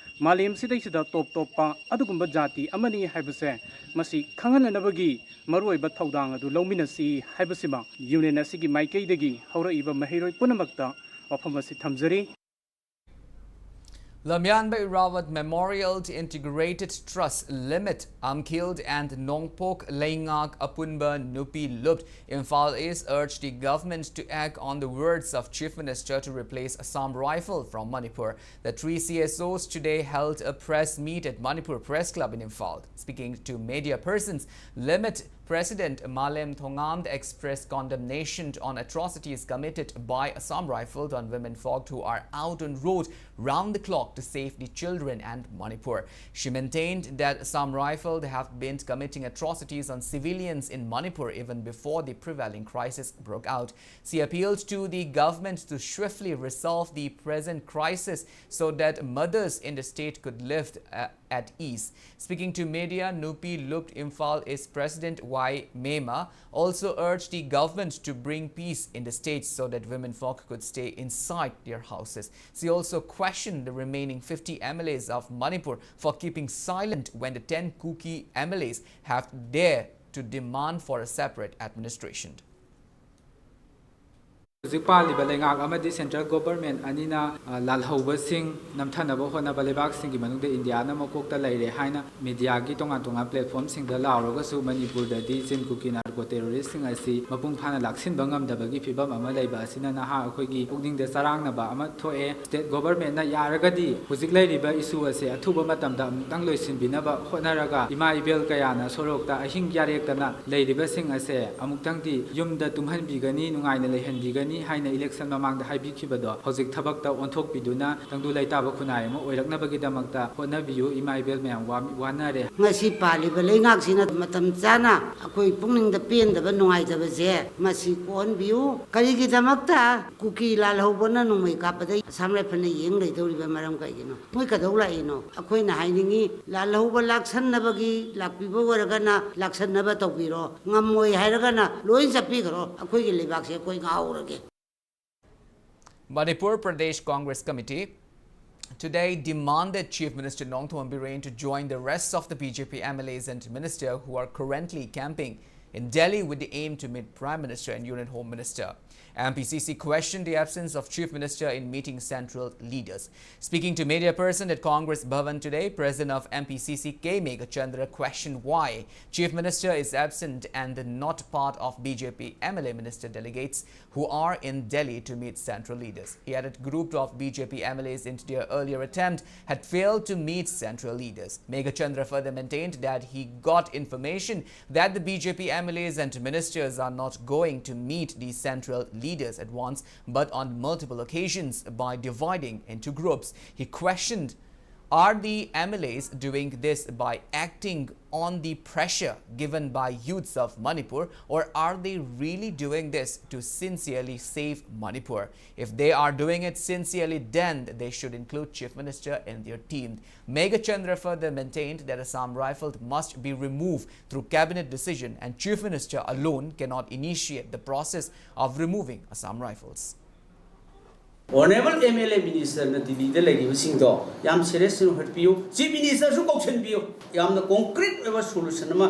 ꯃꯥꯂꯦꯝꯁꯤꯗꯩꯁꯤꯗ ꯇꯣꯞ ꯇꯣꯞꯄ ꯑꯗꯨꯒꯨꯝꯕ ꯖꯥꯇꯤ ꯑꯃꯅꯤ ꯍꯥꯏꯕꯁꯦ ꯃꯁꯤ ꯈꯪꯍꯟꯅꯅꯕꯒꯤ ꯃꯔꯨꯑꯣꯏꯕ ꯊꯧꯗꯥꯡ ꯑꯗꯨ ꯂꯧꯃꯤꯟꯅꯁꯤ ꯍꯥꯏꯕꯁꯤꯃ ꯌꯨꯅꯤꯌꯟ ꯑꯁꯤꯒꯤ ꯃꯥꯏꯀꯩꯗꯒꯤ ꯍꯧꯔꯛꯏꯕ ꯃꯍꯩꯔꯣꯏ ꯄꯨꯝꯅꯃꯛꯇ ꯋꯥꯐꯝ ꯑꯁꯤ ꯊꯝꯖꯔꯤ꯫ Lamyanba Irawat Memorial Integrated Trust Limit, Amkhild and Nongpok Leingak Apunba Nupi Lup, Imphal East urged the government to act on the words of Chief Minister to replace Assam Rifle from Manipur. The three C S Os today held a press meet at Manipur Press Club in Imphal. Speaking to media persons, Limit President Malem Thongamd expressed condemnation on atrocities committed by Assam Rifles on women folk who are out on road round the clock to save the children and Manipur. She maintained that Assam Rifles have been committing atrocities on civilians in Manipur even before the prevailing crisis broke out. She appealed to the government to swiftly resolve the present crisis so that mothers in the state could live, uh, at ease. Speaking to media, Nupi Lup Imphal East President Y Mema also urged the government to bring peace in the state so that women folk could stay inside their houses. She also questioned the remaining fifty M L As of Manipur for keeping silent when the ten Kuki M L As have dared to demand for a separate administration. ꯍꯧꯖꯤꯛ ꯄꯥꯜꯂꯤꯕ ꯂꯩꯉꯥꯛ ꯑꯃꯗꯤ central government ꯑꯅꯤꯅ, ꯑ, ꯂꯥꯜꯍꯧꯕꯁꯤꯡ ꯅꯝꯊꯅꯕ ꯍꯣꯠꯅꯕ ꯂꯩꯕꯥꯛꯁꯤꯡꯒꯤ ꯃꯅꯨꯡꯗ ꯏꯟꯗꯤꯌꯥꯅ ꯃꯀꯣꯛꯇ ꯂꯩꯔꯦ ꯍꯥꯏꯅ ꯃꯤꯗꯤꯌꯥꯒꯤ ꯇꯣꯉꯥꯟ ꯇꯣꯉꯥꯟ platformꯁꯤꯡꯗ ꯂꯥꯎꯔꯒꯁꯨ, ꯃꯅꯤꯄꯨꯔꯗꯗꯤ ꯆꯤꯟ ꯀꯨꯀꯤ narco terroristꯁꯤꯡ ꯑꯁꯤ ꯃꯄꯨꯡ ꯐꯥꯅ ꯂꯥꯛꯁꯤꯟꯕ ꯉꯝꯗꯕꯒꯤ ꯐꯤꯕꯝ ꯑꯃ ꯂꯩꯕ ꯑꯁꯤꯅ ꯅꯍꯥ ꯑꯩꯈꯣꯏꯒꯤ ꯄꯨꯛꯅꯤꯡꯗ ꯆꯔꯥꯡꯅꯕ ꯑꯃ ꯊꯣꯛꯑꯦ꯫ State governmentꯅ ꯌꯥꯔꯒꯗꯤ ꯍꯧꯖꯤꯛ ꯂꯩꯔꯤꯕ issue ꯑꯁꯦ ꯑꯊꯨꯕ ꯃꯇꯝꯗ ꯑꯃꯨꯛꯇꯪ ꯂꯣꯏꯁꯤꯟꯕꯤꯅꯕ ꯍꯣꯠꯅꯔꯒ, ꯏꯃꯥ ꯏꯕꯦꯜ ꯀꯌꯥꯅ ꯁꯣꯔꯣꯛꯇ ꯑꯍꯤꯡ ꯌꯥꯔꯦꯛꯇꯅ ꯂꯩꯔꯤꯕꯁꯤꯡ ꯑꯁꯦ ꯑꯃꯨꯛꯇꯪꯗꯤ ꯌꯨꯝꯗ ꯇꯨꯝꯍꯟꯕꯤꯒꯅꯤ, ꯅꯨꯡꯉꯥꯏꯅ ꯂꯩꯍꯟꯕꯤꯒꯅꯤ꯫ ꯍꯥꯏꯅ ꯏꯂꯦꯛꯁꯟ ꯃꯃꯥꯡꯗ ꯍꯥꯏꯕꯤꯈꯤꯕꯗꯣ ꯍꯧꯖꯤꯛ ꯊꯕꯛꯇ ꯑꯣꯟꯊꯣꯛꯄꯤꯗꯨꯅ ꯇꯪꯗꯨ ꯂꯩꯇꯥꯕ ꯈꯨꯟꯅꯥꯏ ꯑꯃ ꯑꯣꯏꯔꯛꯅꯕꯒꯤꯗꯃꯛꯇ ꯍꯣꯠꯅꯕꯤꯌꯨ꯫ ꯏꯃꯥ ꯏꯕꯦꯜ ꯃꯌꯥꯝ ꯋꯥ-, ꯋꯥꯅꯔꯦ꯫ ꯉꯁꯤ ꯄꯥꯜꯂꯤꯕ ꯂꯩꯉꯥꯛꯁꯤꯅ ꯃꯇꯝ ꯆꯥꯅ ꯑꯩꯈꯣꯏ ꯄꯨꯛꯅꯤꯡꯗ ꯄꯦꯟꯗꯕ, ꯅꯨꯡꯉꯥꯏꯇꯕꯁꯦ ꯃꯁꯤ ꯀꯣꯛꯍꯟꯕꯤꯌꯨ꯫ ꯀꯔꯤꯒꯤꯗꯃꯛꯇ ꯀꯨꯀꯤ ꯂꯥꯜꯍꯧꯕꯅ ꯅꯣꯡꯃꯩ ꯀꯥꯞꯄꯗ ꯑꯁꯥꯝ ꯔꯥꯏꯐꯜꯅ ꯌꯦꯡ ꯂꯩꯗꯧꯔꯤꯕ ꯃꯔꯝ ꯀꯩꯒꯤꯅꯣ? ꯃꯣꯏ ꯀꯩꯗꯧ ꯂꯥꯛꯏꯅꯣ? ꯑꯩꯈꯣꯏꯅ ꯍꯥꯏꯅꯤꯡꯉꯤ, ꯂꯥꯜꯍꯧꯕ ꯂꯥꯛꯁꯟꯅꯕꯒꯤ ꯂꯥꯛꯄꯤꯕ ꯑꯣꯏꯔꯒꯅ ꯂꯥꯛꯁꯟꯅꯕ ꯇꯧꯕꯤꯔꯣ, ꯉꯝꯃꯣꯏ ꯍꯥꯏꯔꯒꯅ ꯂꯣꯏ ꯆꯠꯄꯤꯈ꯭ꯔꯣ꯫ ꯑꯩꯈꯣꯏꯒꯤ ꯂꯩꯕꯥꯛꯁꯦ ꯑꯩꯈꯣꯏ ꯉꯥꯎꯔꯒꯦ꯫ Manipur Pradesh Congress Committee today demanded Chief Minister Nongthombam Biren to join the rest of the B J P M L As and minister who are currently camping in Delhi with the aim to meet Prime Minister and Union Home Minister. M P C C questioned the absence of Chief Minister in meeting central leaders. Speaking to media person at Congress Bhavan today, President of M P C C K Meghachandra questioned why Chief Minister is absent and not part of B J P M L A minister delegates who are in Delhi to meet central leaders. He added group of B J P M L As in their earlier attempt had failed to meet central leaders. Meghachandra further maintained that he got information that the B J P M L As and ministers are not going to meet the central leaders at once, but on multiple occasions by dividing into groups. He questioned, are the M L As doing this by acting on the pressure given by youths of Manipur, or are they really doing this to sincerely save Manipur? If they are doing it sincerely, then they should include Chief Minister in their team. Meghachandra further maintained that Assam Rifles must be removed through cabinet decision, and Chief Minister alone cannot initiate the process of removing Assam Rifles. Honourable M L A ꯃꯤꯅꯤꯁꯇꯔꯅ ꯗꯤꯜꯂꯤꯗ ꯂꯩꯔꯤꯕꯁꯤꯡꯗꯣ ꯌꯥꯝ serious ꯑꯣꯏꯅ ꯍꯣꯠꯄꯤꯌꯨ꯫ Chief ꯃꯤꯅꯤꯁꯇꯔꯁꯨ ꯀꯧꯁꯤꯟꯕꯤꯌꯨ꯫ ꯌꯥꯝꯅ ꯀꯣꯡꯀ꯭ꯔꯤꯠ ꯑꯣꯏꯕ solution ꯑꯃ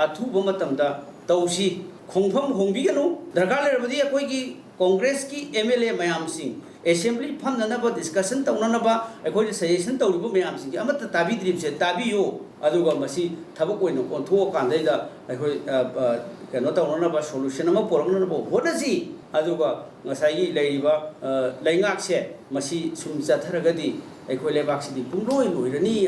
ꯑꯊꯨꯕ ꯃꯇꯝꯗ ꯇꯧꯁꯤ꯫ ꯈꯣꯡꯐꯝ ꯍꯣꯡꯕꯤꯒꯅꯨ꯫ ꯗꯔꯀꯥꯔ ꯂꯩꯔꯕꯗꯤ ꯑꯩꯈꯣꯏꯒꯤ ꯀꯣꯡꯒ꯭ꯔꯦꯁꯀꯤ ꯑꯦꯝ ꯑꯦꯜ ꯑꯦ ꯃꯌꯥꯝꯁꯤꯡ ꯑꯦꯁꯦꯝꯕ꯭ꯂꯤ ꯐꯝꯅꯅꯕ, ꯗꯤꯁꯀꯁꯟ ꯇꯧꯅꯅꯕ ꯑꯩꯈꯣꯏꯅ ꯁꯖꯦꯁꯟ ꯇꯧꯔꯤꯕ ꯃꯌꯥꯝꯁꯤꯡꯁꯦ ꯑꯃꯠꯇ ꯇꯥꯕꯤꯗ꯭ꯔꯤꯕꯁꯦ ꯇꯥꯕꯤꯌꯨ꯫ ꯑꯗꯨꯒ ꯃꯁꯤ ꯊꯕꯛ ꯑꯣꯏꯅ ꯑꯣꯟꯊꯣꯛꯑꯀꯥꯟꯗꯩꯗ ꯑꯩꯈꯣꯏ ꯀꯩꯅꯣ ꯇꯧꯅꯅꯕ, ꯁꯣꯂꯨꯁꯟ ꯑꯃ ꯄꯨꯔꯛꯅꯅꯕ ꯍꯣꯠꯅꯁꯤ꯫ ꯑꯗꯨꯒ ꯉꯁꯥꯏꯒꯤ ꯂꯩꯔꯤꯕ ꯂꯩꯉꯥꯛꯁꯦ ꯃꯁꯤ ꯁꯨꯝ ꯆꯠꯊꯔꯒꯗꯤ ꯑꯩꯈꯣꯏ ꯂꯩꯕꯥꯛꯁꯤꯗꯤ ꯄꯨꯡꯂꯣꯏ ꯂꯣꯏꯔꯅꯤ꯫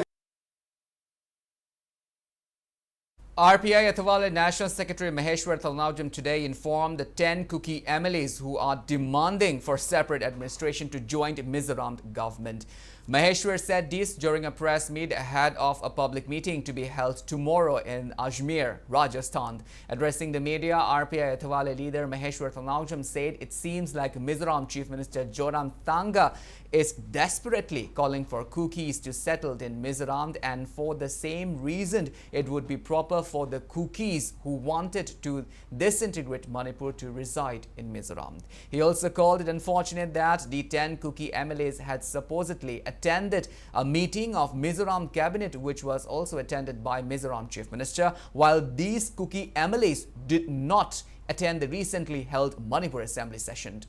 R P I Athawale National Secretary Maheshwar Thangnawjam today informed the ten Kuki M L As who are demanding for separate administration to join Mizoram government. Maheshwar said this during a press meet ahead of a public meeting to be held tomorrow in Ajmer, Rajasthan. Addressing the media, R P I Athawale leader Maheshwar Thangnawjam said it seems like Mizoram Chief Minister Zoram Thanga is desperately calling for Kukis to settle in Mizoram, and for the same reason, it would be proper for the Kukis who wanted to disintegrate Manipur to reside in Mizoram. He also called it unfortunate that the ten Kuki M L As had supposedly attended a meeting of Mizoram cabinet, which was also attended by Mizoram Chief Minister, while these Kuki M L As did not attend the recently held Manipur Assembly session.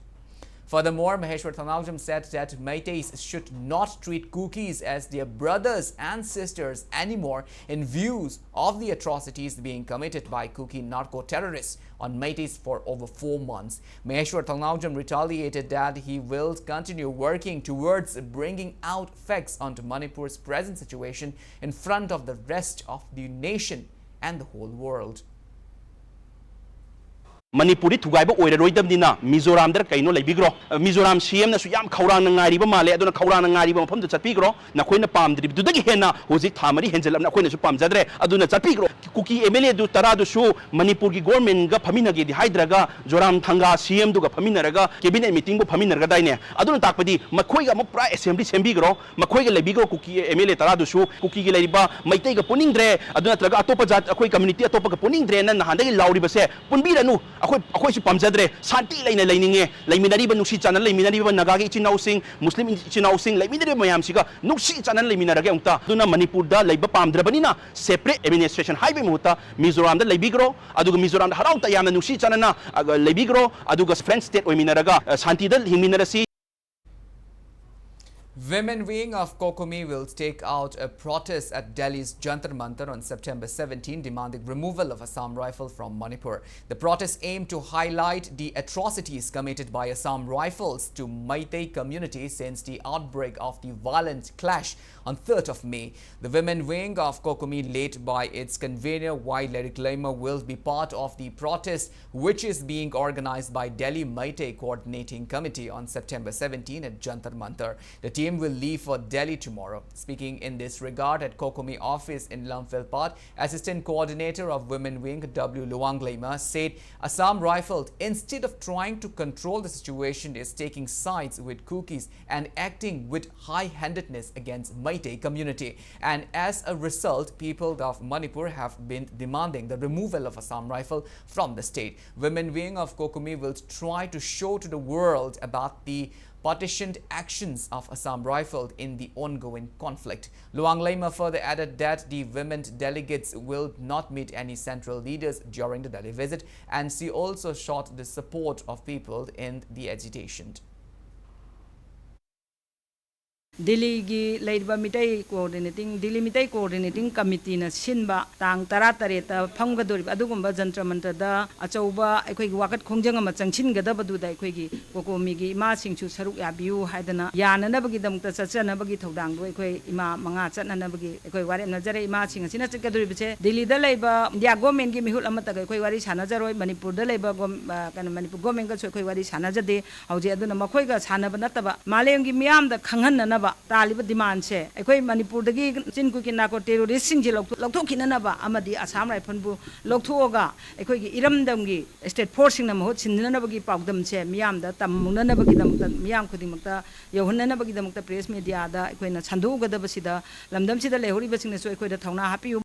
Furthermore, Maheshwar Thangnawjam said that Meiteis should not treat Kukis as their brothers and sisters anymore in views of the atrocities being committed by Kuki narco-terrorists on Meiteis for over four months. Maheshwar Thangnawjam retaliated that he will continue working towards bringing out facts onto Manipur's present situation in front of the rest of the nation and the whole world. ꯃꯅꯤꯄꯨꯔꯗꯤ ꯊꯨꯒꯥꯏꯕ ꯑꯣꯏꯔꯔꯣꯏꯗꯕꯅꯤꯅ ꯃꯤꯖꯣꯔꯥꯝꯗ ꯀꯩꯅꯣ ꯂꯩꯕꯤꯈ꯭ꯔꯣ꯫ ꯃꯤꯖꯣꯔꯥꯝ ꯁꯤ ꯑꯦꯝꯅꯁꯨ ꯌꯥꯝ ꯈꯧꯔꯥꯡꯅ ꯉꯥꯏꯔꯤꯕ ꯃꯥꯜꯂꯦ, ꯑꯗꯨꯅ ꯈꯧꯔꯥꯡꯅ ꯉꯥꯏꯔꯤꯕ ꯃꯐꯝꯗ ꯆꯠꯄꯤꯈ꯭ꯔꯣ꯫ ꯅꯈꯣꯏꯅ ꯄꯥꯝꯗ꯭ꯔꯤꯕꯗꯨꯗꯒꯤ ꯍꯦꯟꯅ ꯍꯧꯖꯤꯛ ꯊꯥ ꯃꯔꯤ ꯍꯦꯟꯖꯜꯂꯕꯅ ꯑꯩꯈꯣꯏꯅꯁꯨ ꯄꯥꯝꯖꯗ꯭ꯔꯦ, ꯑꯗꯨꯅ ꯆꯠꯄꯤꯈ꯭ꯔꯣ꯫ ꯀꯨꯀꯤ ꯑꯦꯝ ꯑꯦꯜ ꯑꯦꯗꯨ ꯇꯔꯥꯗꯨꯁꯨ ꯃꯅꯤꯄꯨꯔꯒꯤ ꯒꯣꯔꯃꯦꯟꯒ ꯐꯝꯃꯤꯟꯅꯒꯦꯗꯤ ꯍꯥꯏꯗ꯭ꯔꯒ ꯖꯣꯔꯥꯝ ꯊꯪꯒꯥ ꯁꯤ ꯑꯦꯝꯗꯨꯒ ꯐꯝꯃꯤꯟꯅꯔꯒ ꯀꯦꯕꯤꯅꯦꯠ ꯃꯤꯇꯤꯡꯕꯨ ꯐꯝꯃꯤꯟꯅꯔꯒꯗꯥꯏꯅꯦ꯫ ꯑꯗꯨꯅ ꯇꯥꯛꯄꯗꯤ ꯃꯈꯣꯏꯒ ꯑꯃꯨꯛ ꯄꯨꯔꯥ ꯑꯦꯁꯦꯝꯕ꯭ꯂꯤ ꯁꯦꯝꯕꯤꯈ꯭ꯔꯣ꯫ ꯃꯈꯣꯏꯒ ꯂꯩꯕꯤꯈ꯭ꯔꯣ꯫ ꯀꯨꯀꯤ ꯑꯦꯝ ꯑꯦꯜ ꯑꯦ ꯇꯔꯥꯗꯨꯁꯨ ꯀꯨꯀꯤꯒꯤ ꯂꯩꯔꯤꯕ ꯃꯩꯇꯩꯒ ꯄꯨꯅꯤꯡꯗ꯭ꯔꯦ, ꯑꯗꯨ ꯅꯠꯇ꯭ꯔꯒ ꯑꯇꯣꯞꯄ ꯖꯥꯠ, ꯑꯩꯈꯣꯏ ꯀꯝꯃ꯭ꯌꯨꯅꯤꯇꯤ ꯑꯇꯣꯞꯄꯒ ꯄꯨꯅꯤꯡꯗ꯭ꯔꯦꯅ ꯅꯍꯥꯟꯗꯒꯤ ꯂꯥꯎꯔꯤꯕꯁꯦ ꯄꯨꯟꯕꯤꯔꯅꯨ꯫ ꯑꯩꯈꯣꯏ, ꯑꯩꯈꯣꯏꯁꯨ ꯄꯥꯝꯖꯗ꯭ꯔꯦ, ꯁꯥꯟꯇꯤ ꯂꯩꯅ ꯂꯩꯅꯤꯡꯉꯦ꯫ ꯂꯩꯃꯤꯟꯅꯔꯤꯕ, ꯅꯨꯡꯁꯤ ꯆꯥꯟꯅꯅ ꯂꯩꯃꯤꯟꯅꯔꯤꯕ ꯅꯥꯒꯥꯒꯤ ꯏꯆꯤꯟ ꯏꯅꯥꯎꯁꯤꯡ, ꯃꯨꯁꯂꯤꯝ ꯏꯆꯤꯟ ꯏꯅꯥꯎꯁꯤꯡ, ꯂꯩꯃꯤꯟꯅꯔꯤꯕ ꯃꯌꯥꯝꯁꯤꯒ ꯅꯨꯡꯁꯤ ꯆꯥꯟꯅꯅ ꯂꯩꯃꯤꯟꯅꯔꯒꯦ꯫ ꯑꯃꯨꯛꯇ ꯑꯗꯨꯅ ꯃꯅꯤꯄꯨꯔꯗ ꯂꯩꯕ ꯄꯥꯝꯗ꯭ꯔꯕꯅꯤꯅ separate administration ꯍꯥꯏꯕꯒꯤ ꯃꯍꯨꯠꯇ ꯃꯤꯖꯣꯔꯥꯝꯗ ꯂꯩꯕꯤꯈ꯭ꯔꯣ, ꯑꯗꯨꯒ ꯃꯤꯖꯣꯔꯥꯝꯗ ꯍꯔꯥꯎ ꯇꯌꯥꯝꯅ ꯅꯨꯡꯁꯤ ꯆꯥꯟꯅꯅ, ꯑ, ꯂꯩꯕꯤꯈ꯭ꯔꯣ, ꯑꯗꯨꯒ friend state ꯑꯣꯏꯃꯤꯟꯅꯔꯒ, ꯑ, ꯁꯥꯟꯇꯤꯗ ꯍꯤꯡꯃꯤꯟꯅꯔꯁꯤ꯫ Women wing of COCOMI will take out a protest at Delhi's Jantar Mantar on September seventeen, demanding removal of Assam Rifle from Manipur. The protest aimed to highlight the atrocities committed by Assam Rifles to Meitei community since the outbreak of the violent clash on third of May. The women wing of COCOMI, led by its convener Y Lerikleima, will be part of the protest, which is being organized by Delhi Meitei Coordinating Committee on September seventeen at Jantar Mantar. The team will leave for Delhi tomorrow. Speaking in this regard at COCOMI office in Lamphel Pat, Assistant Coordinator of Women Wing W Luang Leima said Assam Rifles, instead of trying to control the situation, is taking sides with Kukis and acting with high-handedness against Meitei community. And as a result, people of Manipur have been demanding the removal of Assam Rifle from the state. Women wing of COCOMI will try to show to the world about the partitioned actions of Assam Rifle in the ongoing conflict. Luang Leima further added that the women delegates will not meet any central leaders during the Delhi visit, and she also sought the support of people in the agitation. ꯗꯤꯜꯂꯤꯒꯤ ꯂꯩꯔꯤꯕ Meitei coordinating, Delhi Meitei coordinating ꯀꯃꯤꯇꯤꯅ ꯁꯤꯟꯕ ꯇꯥꯡ ꯇꯔꯥ ꯇꯔꯦꯠꯇ ꯐꯝꯒꯗꯧꯔꯤꯕ ꯑꯗꯨꯒꯨꯝꯕ ꯖꯟꯇ꯭ꯔ ꯃꯟꯇ꯭ꯔꯗ ꯑꯆꯧꯕ ꯑꯩꯈꯣꯏꯒꯤ ꯋꯥꯀꯠ ꯈꯣꯡꯖꯪ ꯑꯃ ꯆꯪꯁꯤꯟꯒꯗꯕꯗꯨꯗ ꯑꯩꯈꯣꯏꯒꯤ ꯀꯣꯀꯣꯃꯤꯒꯤ ꯏꯃꯥꯁꯤꯡꯁꯨ ꯁꯔꯨꯛ ꯌꯥꯕꯤꯌꯨ ꯍꯥꯏꯗꯅ ꯌꯥꯅꯅꯕꯒꯤꯗꯃꯛꯇ ꯆꯠꯆꯅꯕꯒꯤ ꯊꯧꯗꯥꯡꯗꯣ ꯑꯩꯈꯣꯏ ꯏꯃꯥ ꯃꯉꯥ ꯆꯠꯅꯅꯕꯒꯤ ꯑꯩꯈꯣꯏ ꯋꯥꯔꯦꯞꯅꯖꯔꯦ꯫ ꯏꯃꯥꯁꯤꯡ ꯑꯁꯤꯅ ꯆꯠꯀꯗꯧꯔꯤꯕꯁꯦ ꯗꯤꯜꯂꯤꯗ ꯂꯩꯕ ꯏꯟꯗꯤꯌꯥ ꯒꯣꯔꯃꯦꯟꯒꯤ ꯃꯤꯍꯨꯠ ꯑꯃꯠꯇꯒ ꯑꯩꯈꯣꯏ ꯋꯥꯔꯤ ꯁꯥꯟꯅꯖꯔꯣꯏ꯫ ꯃꯅꯤꯄꯨꯔꯗ ꯂꯩꯕ ꯒꯣꯝ-, ꯑ, ꯀꯩꯅꯣ, ꯃꯅꯤꯄꯨꯔ ꯒꯣꯔꯃꯦꯟꯒꯁꯨ ꯑꯩꯈꯣꯏ ꯋꯥꯔꯤ ꯁꯥꯟꯅꯖꯗꯦ꯫ ꯍꯧꯖꯤꯛ ꯑꯗꯨꯅ ꯃꯈꯣꯏꯒ ꯁꯥꯟꯅꯕ ꯅꯠꯇꯕ ꯃꯥꯂꯦꯝꯒꯤ ꯃꯤꯌꯥꯝꯗ ꯈꯪꯍꯟꯅꯅꯕ ꯇꯥꯜꯂꯤꯕ ꯗꯤꯃꯥꯟꯁꯦ ꯑꯩꯈꯣꯏ ꯃꯅꯤꯄꯨꯔꯗꯒꯤ ꯆꯤꯟ ꯀꯨꯀꯤ ꯅꯥꯔꯀꯣ ꯇꯦꯔꯣꯔꯤꯁꯁꯤꯡꯁꯦ ꯂꯧꯊꯣꯛ-, ꯂꯧꯊꯣꯛꯈꯤꯅꯅꯕ ꯑꯃꯗꯤ ꯑꯁꯥꯝ ꯔꯥꯏꯐꯜꯕꯨ ꯂꯧꯊꯣꯛꯑꯒ ꯑꯩꯈꯣꯏꯒꯤ ꯏꯔꯝꯗꯝꯒꯤ ꯁ꯭ꯇꯦꯠ ꯐꯣꯔꯁꯁꯤꯡꯅ ꯃꯍꯨꯠ ꯁꯤꯟꯅꯅꯕꯒꯤ ꯄꯥꯎꯗꯝꯁꯦ ꯃꯤꯌꯥꯝꯗ ꯇꯝꯃꯨꯅꯅꯕꯒꯤꯗꯃꯛꯇ, ꯃꯤꯌꯥꯝ ꯈꯨꯗꯤꯡꯃꯛꯇ ꯌꯧꯍꯟꯅꯅꯕꯒꯤꯗꯃꯛꯇ ꯄ꯭ꯔꯦꯁ ꯃꯦꯗꯤꯌꯥꯗ ꯑꯩꯈꯣꯏꯅ ꯁꯟꯗꯣꯛꯎꯒꯗꯕꯁꯤꯗ ꯂꯝꯗꯝꯁꯤꯗ ꯂꯩꯍꯧꯔꯤꯕꯁꯤꯡꯅꯁꯨ ꯑꯩꯈꯣꯏꯗ ꯊꯧꯅꯥ ꯍꯥꯞꯄꯤꯌꯨ꯫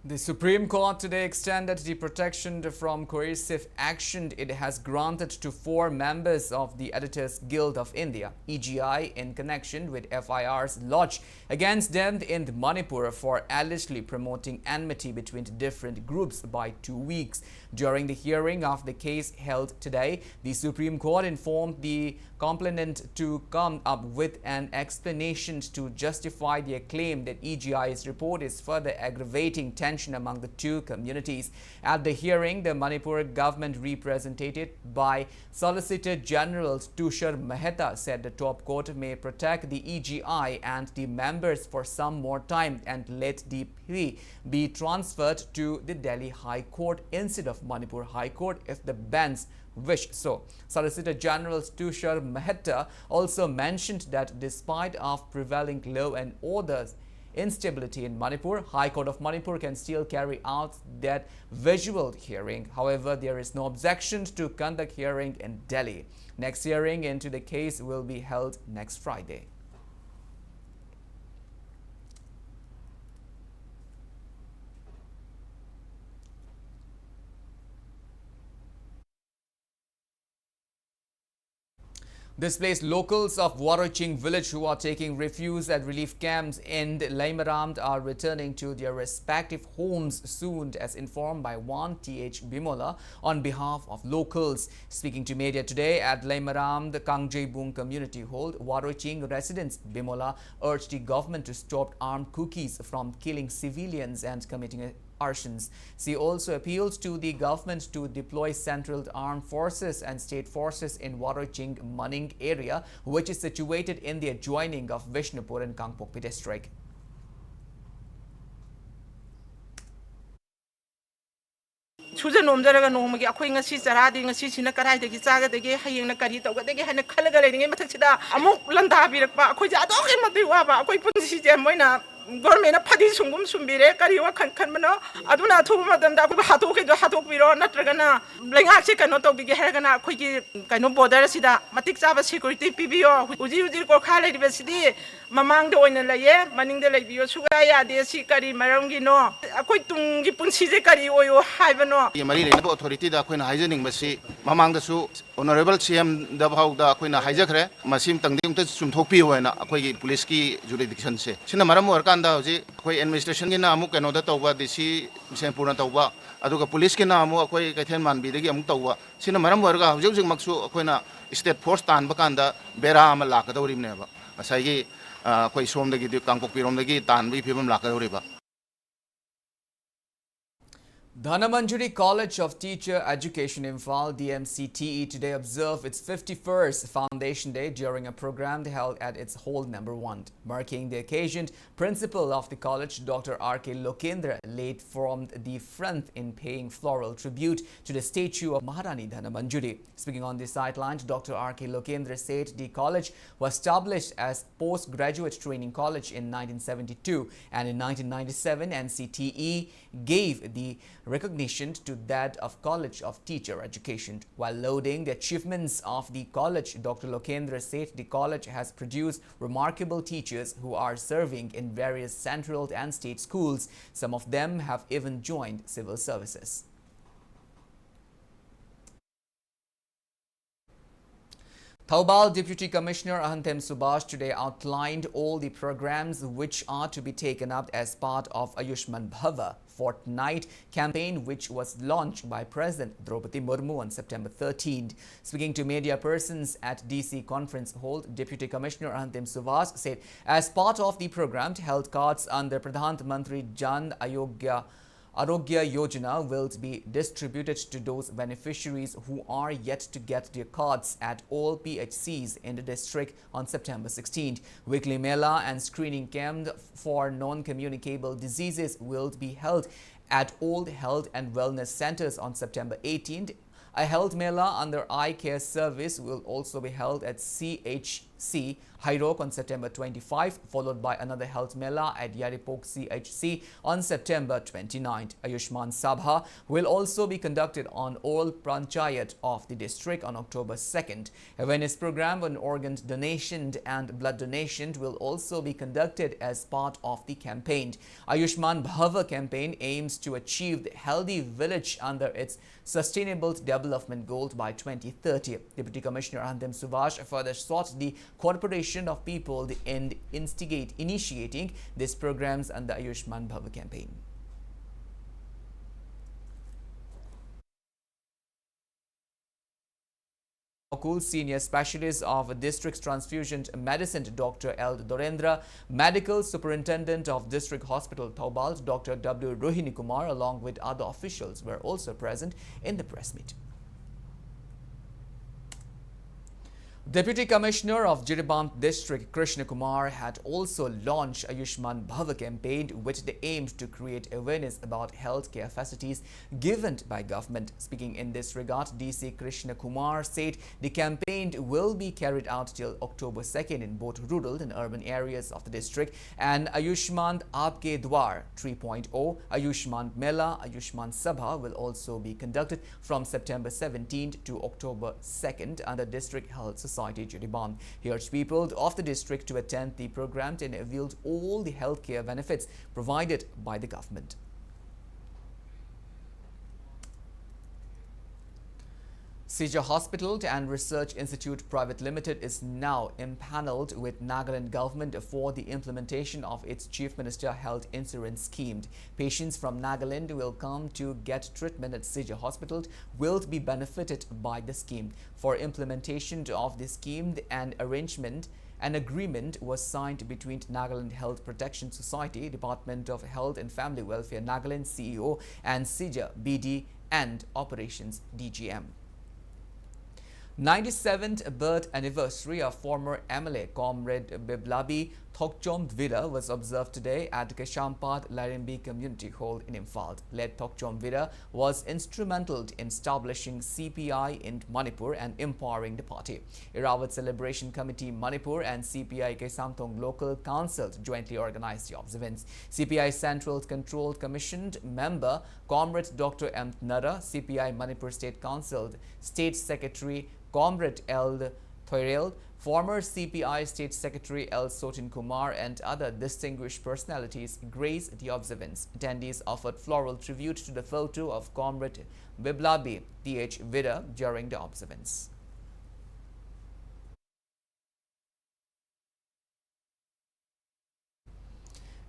The Supreme Court today extended the protection from coercive action it has granted to four members of the Editors Guild of India, E G I, in connection with F I Rs lodged against them in Manipur for allegedly promoting enmity between different groups by two weeks. During the hearing of the case held today, the Supreme Court informed the complainant to come up with an explanation to justify their claim that E G I's report is further aggravating tension among the two communities. At the hearing, the Manipur government, represented by Solicitor General Tushar Mehta, said the top court may protect the E G I and the members for some more time and let the plea be transferred to the Delhi High Court instead of Manipur High Court if the bench wish so. Solicitor General Tushar Mehta also mentioned that despite of prevailing law and order instability in Manipur, High Court of Manipur can still carry out that visual hearing. However, there is no objection to conduct hearing in Delhi. Next hearing into the case will be held next Friday. Displaced locals of Waroching village who are taking refuge at relief camps in Leimaram are returning to their respective homes soon, as informed by one T H Bimola on behalf of locals. Speaking to media today at Leimaram, the Kangjebung community hall, Waroching residents Bimola urged the government to stop armed Kukis from killing civilians and committing arsons. She also appeals to the government to deploy Central Armed Forces and State Forces in Waroching Maning area, which is situated in the adjoining of Vishnupur in Kangpokpi district. ꯁꯨꯖ ꯅꯣꯝꯖꯔꯒ ꯅꯣꯡꯃꯒꯤ ꯑꯩꯈꯣꯏ ꯉꯁꯤ ꯆꯔꯥꯗꯤ ꯉꯁꯤꯁꯤꯅ ꯀꯗꯥꯏꯗꯒꯤ ꯆꯥꯒꯗꯒꯦ, ꯍꯌꯦꯡꯅ ꯀꯔꯤ ꯇꯧꯒꯗꯒꯦ ꯍꯥꯏꯅ ꯈꯜꯂꯒ ꯂꯩꯔꯤꯉꯩ ꯃꯊꯛꯁꯤꯗ ꯑꯃꯨꯛ ꯂꯥꯟꯗꯥꯕꯤꯔꯛꯄ, ꯑꯩꯈꯣꯏꯁꯦ ꯑꯗꯨꯛꯀꯤ ꯃꯇꯤꯛ ꯋꯥꯕ, ꯑꯩꯈꯣꯏ ꯄꯨꯟꯁꯤꯁꯦ ꯃꯣꯏꯅ ꯒꯣꯔꯃꯦꯟꯅ ꯐꯗꯤ ꯁꯨꯝꯒꯨꯝ ꯁꯨꯝꯕꯤꯔꯦ, ꯀꯔꯤ ꯋꯥꯈꯜ ꯈꯟꯕꯅꯣ? ꯑꯗꯨꯅ ꯑꯊꯨꯕ ꯃꯇꯝꯗ ꯑꯩꯈꯣꯏꯕꯨ ꯍꯥꯠꯇꯣꯛꯈꯤꯗꯣ ꯍꯥꯠꯇꯣꯛꯄꯤꯔꯣ, ꯅꯠꯇ꯭ꯔꯒꯅ ꯂꯩꯉꯥꯛꯁꯦ ꯀꯩꯅꯣ ꯇꯧꯕꯤꯒꯦ ꯍꯥꯏꯔꯒꯅ ꯑꯩꯈꯣꯏꯒꯤ ꯀꯩꯅꯣ ꯕꯣꯔꯗꯔ ꯑꯁꯤꯗ ꯃꯇꯤꯛ ꯆꯥꯕ ꯁꯦꯀ꯭ꯌꯨꯔꯤꯇꯤ ꯄꯤꯕꯤꯌꯣ꯫ ꯍꯧꯖꯤꯛ ꯍꯧꯖꯤꯛ ꯒꯣꯔꯈꯥ ꯂꯩꯔꯤꯕꯁꯤꯗꯤ ꯃꯃꯥꯡꯗ ꯑꯣꯏꯅ ꯂꯩꯌꯦ, ꯃꯅꯤꯡꯗ ꯂꯩꯕꯤꯌꯣ ꯁꯨꯛꯌꯥ ꯌꯥꯗꯦ꯫ ꯁꯤ ꯀꯔꯤ ꯃꯔꯝꯒꯤꯅꯣ? ꯑꯩꯈꯣꯏ ꯇꯨꯡꯒꯤ ꯄꯨꯟꯁꯤꯁꯦ ꯀꯔꯤ ꯑꯣꯏꯌꯣ ꯍꯥꯏꯕꯅꯣ? ꯃꯔꯤ ꯂꯩꯅꯕ ꯑꯣꯊꯣꯔꯤꯇꯤꯗ ꯑꯩꯈꯣꯏꯅ ꯍꯥꯏꯖꯅꯤꯡꯕꯁꯤ, ꯃꯃꯥꯡꯗꯁꯨ ꯑꯣꯅꯔꯦꯕꯜ ꯁꯤ ꯑꯦꯝꯗ ꯐꯥꯎꯗ ꯑꯩꯈꯣꯏꯅ ꯍꯥꯏꯖꯈ꯭ꯔꯦ, ꯃꯁꯤ ꯑꯃꯇꯪꯗꯤ ꯑꯃꯨꯛꯇ ꯆꯨꯝꯊꯣꯛꯄꯤꯌꯨ ꯍꯥꯏꯅ ꯑꯩꯈꯣꯏꯒꯤ ꯄꯨꯂꯤꯁꯀꯤ ꯖꯨꯔꯤꯗꯤꯛꯁꯟꯁꯦ꯫ ꯁꯤꯅ ꯃꯔꯝ ꯑꯣꯏꯔꯀꯥꯟꯗ ꯍꯧꯖꯤꯛ ꯑꯩꯈꯣꯏ ꯑꯦꯗꯃꯤꯅꯤꯁꯇ꯭ꯔꯦꯁꯟꯒꯤꯅ ꯑꯃꯨꯛ ꯀꯩꯅꯣꯗ ꯇꯧꯕ, ꯗꯤ ꯁꯤ ꯕꯤꯁꯦꯝꯄꯨꯔꯅ ꯇꯧꯕ, ꯑꯗꯨꯒ ꯄꯨꯂꯤꯁꯀꯤꯅ ꯑꯃꯨꯛ ꯑꯩꯈꯣꯏ ꯀꯩꯊꯦꯜ ꯃꯥꯟꯕꯤꯗꯒꯤ ꯑꯃꯨꯛ ꯇꯧꯕ꯫ ꯁꯤꯅ ꯃꯔꯝ ꯑꯣꯏꯔꯒ ꯍꯧꯖꯤꯛ ꯍꯧꯖꯤꯛꯃꯛꯁꯨ ꯑꯩꯈꯣꯏꯅ ꯁ꯭ꯇꯦꯠ ꯐꯣꯔꯁ ꯇꯥꯟꯕ ꯀꯥꯟꯗ ꯕꯦꯔꯥ ꯑꯃ ꯂꯥꯛꯀꯗꯧꯔꯤꯕꯅꯦꯕ꯫ ꯉꯁꯥꯏꯒꯤ, ꯑ, ꯑꯩꯈꯣꯏ ꯁꯣꯝꯗꯒꯤꯗꯤ, ꯀꯥꯡꯄꯣꯛꯄꯤꯔꯣꯝꯗꯒꯤ ꯇꯥꯟꯕꯒꯤ ꯐꯤꯕꯝ ꯂꯥꯛꯀꯗꯧꯔꯤꯕ꯫ Dhanamanjuri College of Teacher Education, Imphal, D M C T E, today observed its fifty-first Foundation Day during a program held at its hall number one. Marking the occasion, Principal of the college, Doctor R K Lokendra, laid formed the front in paying floral tribute to the statue of Maharani Dhanamanjuri. Speaking on the sidelines, Doctor R K Lokendra said the college was established as postgraduate training college in nineteen seventy-two, and in nineteen ninety-seven, N C T E gave the recognition to that of College of Teacher Education. While lauding the achievements of the college, Doctor Lokendra said the college has produced remarkable teachers who are serving in various central and state schools. Some of them have even joined civil services. Thoubal Deputy Commissioner Ahanthem Subhash today outlined all the programs which are to be taken up as part of Ayushman Bhava fortnight campaign, which was launched by President Draupadi Murmu on September thirteenth. Speaking to media persons at D C Conference Hall, Deputy Commissioner Ahanthem Subhash said, as part of the program, health cards under Pradhan Mantri Jan Ayogya Arogya Yojana will be distributed to those beneficiaries who are yet to get their cards at all P H Cs in the district on September sixteenth. Weekly mela and screening camp for non-communicable diseases will be held at all health and wellness centers on September eighteenth. A health mela under Eye Care Service will also be held at C H C, Hairok on September twenty-five, followed by another health mela at Yairipok C H C on September twenty-ninth. Ayushman Sabha will also be conducted on all panchayat of the district on October second. Awareness program on organ donation and blood donation will also be conducted as part of the campaign. Ayushman Bhava campaign aims to achieve the healthy village under its Sustainable Development Goal by twenty thirty. Deputy Commissioner Arindam Subhash further sought the cooperation of people in instigate initiating these programs under Ayushman Bhava campaign. Akul, Senior Specialist of District Transfusion Medicine, Doctor L Dorendra, Medical Superintendent of District Hospital Thoubal, Doctor W Rohini Kumar, along with other officials were also present in the press meet. Deputy Commissioner of Jiribam District, Krishna Kumar, had also launched Ayushman Bhava campaign with the aim to create awareness about healthcare facilities given by government. Speaking in this regard, D C Krishna Kumar said the campaign will be carried out till October second in both rural and urban areas of the district, and Ayushman Aapke Dwar three point oh, Ayushman Mela, Ayushman Sabha will also be conducted from September seventeenth to October second under District Health Society Jiribam. He urged people of the district to attend the program and avail all the healthcare benefits provided by the government. Sija Hospital and Research Institute Private Limited is now empaneled with Nagaland government for the implementation of its Chief Minister Health Insurance Scheme. Patients from Nagaland will come to get treatment at Sija Hospital will be benefited by the scheme. For implementation of the scheme, an arrangement an agreement was signed between Nagaland Health Protection Society, Department of Health and Family Welfare Nagaland, C E O, and Sija B D and Operations D G M. Ninety-seventh birth anniversary of former M L A Comrade Biblabi Thokchom Vida was observed today at Kaisampad Lairembi Community Hall in Imphal. Late Thokchom Vida was instrumental in establishing C P I in Manipur and empowering the party. Irrawaddy Celebration Committee Manipur and C P I Kaisamthong Local Council jointly organized the observance. C P I Central Control Commission member Comrade Doctor M Nara, C P I Manipur State Council State Secretary Comrade L Thoirel, former C P I State Secretary L Sotin Kumar, and other distinguished personalities graced the observance. Attendees offered floral tribute to the photo of Comrade Biblabi Th Vida during the observance.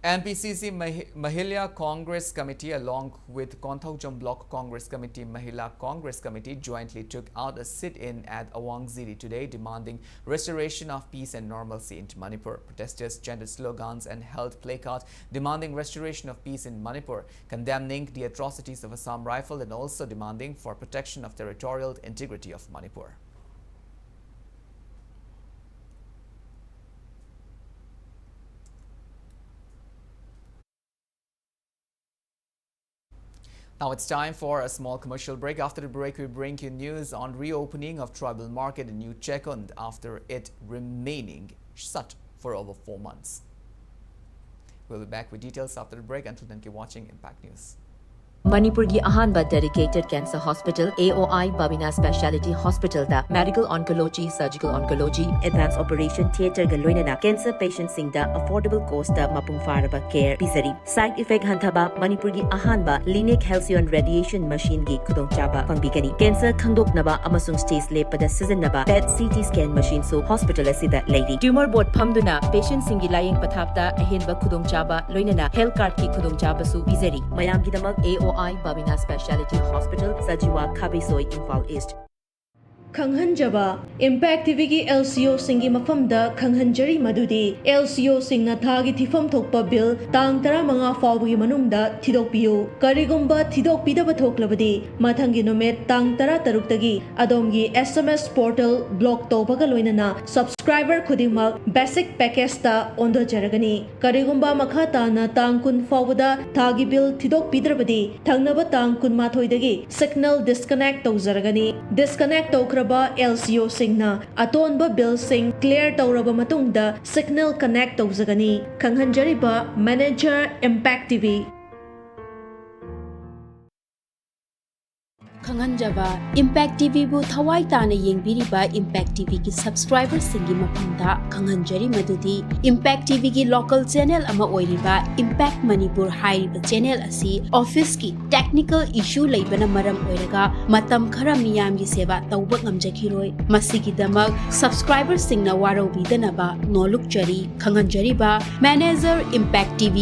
M P C C Mahi-, Mahila Congress Committee, along with Konthoujam Block Congress Committee, Mahila Congress Committee jointly took out a sit-in at Awangziri today, demanding restoration of peace and normalcy in Manipur. Protesters chanted slogans and held placards demanding restoration of peace in Manipur, condemning the atrocities of Assam Rifle and also demanding for protection of territorial integrity of Manipur. Now it's time for a small commercial break. After the break, we bring you news on reopening of tribal market in New Chekond after it remaining shut for over four months. We'll be back with details after the break. Until then, keep watching Impact News. ꯃꯅꯤꯄꯨꯔꯒꯤ ꯑꯍꯥꯟꯕ dedicated cancer hospital, A O I Babina Speciality Hospitalꯗ medical oncology, surgical oncology, advanced operation theatreꯒ ꯂꯣꯏꯅꯅ cancer patientꯁꯤꯡꯗ affordable costꯇ ꯃꯄꯨꯡ ꯐꯥꯔꯕ care ꯄꯤꯖꯔꯤ꯫ Side effect ꯍꯟꯊꯕ, ꯃꯅꯤꯄꯨꯔꯒꯤ ꯑꯍꯥꯟꯕ Lineak Halcyon Radiation Machineꯒꯤ ꯈꯨꯗꯣꯡꯆꯥꯕ ꯐꯪꯕꯤꯒꯅꯤ꯫ Cancer ꯈꯪꯗꯣꯛꯅꯕ ꯑꯃꯁꯨꯡ stage ꯂꯦꯞꯄꯗ ꯁꯤꯖꯤꯟꯅꯕ PET C T scan machineꯁꯨ hospital ꯑꯁꯤꯗ ꯂꯩꯔꯤ꯫ Tumor board ꯐꯝꯗꯨꯅ patientꯁꯤꯡꯒꯤ ꯂꯥꯌꯦꯡ ꯄꯊꯥꯞꯇ ꯑꯍꯦꯟꯕ ꯈꯨꯗꯣꯡꯆꯥꯕ ꯂꯣꯏꯅꯅ health cardꯀꯤ ꯈꯨꯗꯣꯡꯆꯥꯕꯁꯨ ꯄꯤꯖꯔꯤ꯫ ꯃꯌꯥꯝꯒꯤꯗꯃꯛ A O I Babina Speciality Hospital, Sajiwa, ꯈꯥꯕꯩꯁꯣꯏ, Imphal East꯫ ꯈꯪꯍꯟꯖꯕ, Impact TVꯒꯤ LCOꯁꯤꯡꯒꯤ ꯃꯐꯝꯗ ꯈꯪꯍꯟꯖꯔꯤ ꯃꯗꯨꯗꯤ LCOꯁꯤꯡꯅ ꯊꯥꯒꯤ ꯊꯤꯐꯝ ꯊꯣꯛꯄ bill ꯇꯥꯡ ꯇꯔꯥꯃꯉꯥ ꯐꯥꯎꯕꯒꯤ ꯃꯅꯨꯡꯗ ꯊꯤꯗꯣꯛꯄꯤꯌꯨ꯫ ꯀꯔꯤꯒꯨꯝꯕ ꯊꯤꯗꯣꯛꯄꯤꯗꯕ ꯊꯣꯛꯂꯕꯗꯤ, ꯃꯊꯪꯒꯤ ꯅꯨꯃꯤꯠ ꯇꯥꯡ ꯇꯔꯥꯇꯔꯨꯛꯇꯒꯤ ꯑꯗꯣꯝꯒꯤ SMS portal block ꯇꯧꯕꯒ ꯂꯣꯏꯅꯅ subs- Subscriber ꯈꯨꯗꯤꯡꯃꯛ basic package ꯇ ꯑꯣꯟꯊꯖꯔꯒꯅꯤ꯫ ꯀꯔꯤꯒꯨꯝꯕ ꯃꯈꯥ ꯇꯥꯅ ꯇꯥꯡ ꯀꯨꯟ ꯐꯥꯎꯕꯗ ꯊꯥꯒꯤ bill ꯊꯤꯗꯣꯛꯄꯤꯗ꯭ꯔꯕꯗꯤ, ꯊꯪꯅꯕ ꯇꯥꯡ ꯀꯨꯟꯃꯥꯊꯣꯏꯗꯒꯤ signal disconnect ꯇꯧꯖꯔꯒꯅꯤ꯫ Disconnect ꯇꯧꯈ꯭ꯔꯕ L C O ꯁꯤꯡꯅ ꯑꯇꯣꯟꯕ bill ꯁꯤꯡ clear ꯇꯧꯔꯕ ꯃꯇꯨꯡꯗ signal connect ꯇꯧꯖꯒꯅꯤ꯫ ꯈꯪꯍꯟꯖꯔꯤꯕ Manager, Impact T V꯫ ꯈꯪꯍꯟꯖꯕ, Impact T V ꯕꯨ ꯊꯋꯥꯏ ꯇꯥꯅ ꯌꯦꯡꯕꯤꯔꯤꯕ Impact T V ꯒꯤ subscriber ꯁꯤꯡꯒꯤ ꯃꯐꯝꯗ ꯈꯪꯍꯟꯖꯔꯤ ꯃꯗꯨꯗꯤ, Impact T V ꯒꯤ local channel ꯑꯃ ꯑꯣꯏꯔꯤꯕ Impact Manipur ꯍꯥꯏꯔꯤꯕ channel ꯑꯁꯤ office ꯀꯤ technical issue ꯂꯩꯕꯅ ꯃꯔꯝ ꯑꯣꯏꯔꯒ ꯃꯇꯝ ꯈꯔ ꯃꯤꯌꯥꯝꯒꯤ ꯁꯦꯕꯥ ꯇꯧꯕ ꯉꯝꯖꯈꯤꯔꯣꯏ꯫ ꯃꯁꯤꯒꯤꯗꯃꯛ subscriber ꯁꯤꯡꯅ ꯋꯥꯔꯧꯕꯤꯗꯅꯕ ꯅꯣꯜꯂꯨꯛꯆꯔꯤ꯫ ꯈꯪꯍꯟꯖꯔꯤꯕ, Manager, Impact T V꯫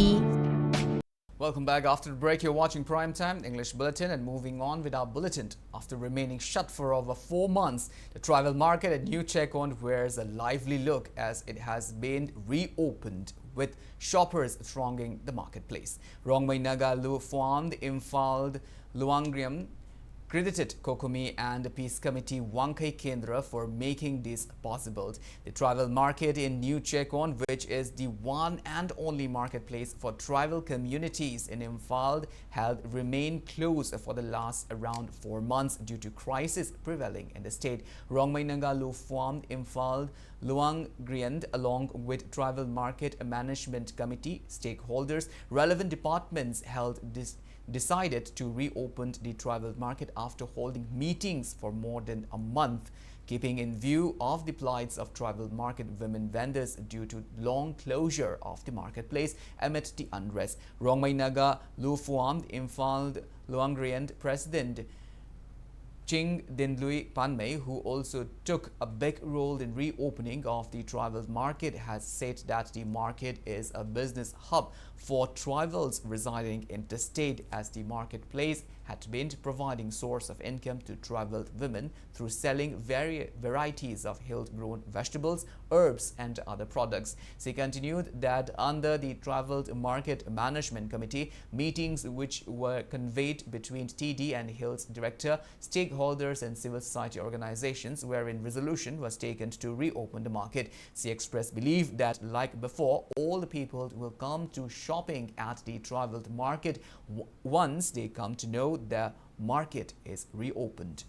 Welcome back. After the break, you're watching Prime Time English Bulletin, and moving on with our bulletin. After remaining shut for over four months, the tribal market at New Checkon wears a lively look as it has been reopened, with shoppers thronging the marketplace. Rongmei Naga Lu Farm, the Imphal Luangriam credited COCOMI and the Peace Committee Wangkhei Kendra for making this possible. The tribal market in New Checkon, which is the one and only marketplace for tribal communities in Imphal, had remained closed for the last around four months due to crisis prevailing in the state. Rongmei Naga Lu Farm, Imphal Luangrian, along with Tribal Market Management Committee, stakeholders, relevant departments held this decided to reopen the tribal market after holding meetings for more than a month, keeping in view of the plights of tribal market women vendors due to long closure of the marketplace amid the unrest. Rongmei Naga Lu Fuam, Imphal Luangrian President Ching Dinlui Panmei, who also took a big role in reopening of the tribal market, has said that the market is a business hub for tribals residing in the state, as the marketplace had been providing source of income to tribal women through selling vari- varieties of hill-grown vegetables, herbs, and other products. She continued that under the Tribal Market Management Committee, meetings which were conveyed between T D and Hills Director, stakeholders, and civil society organizations wherein resolution was taken to reopen the market. She expressed belief that, like before, all the people will come to shopping at the tribal market w- once they come to know the market is reopened.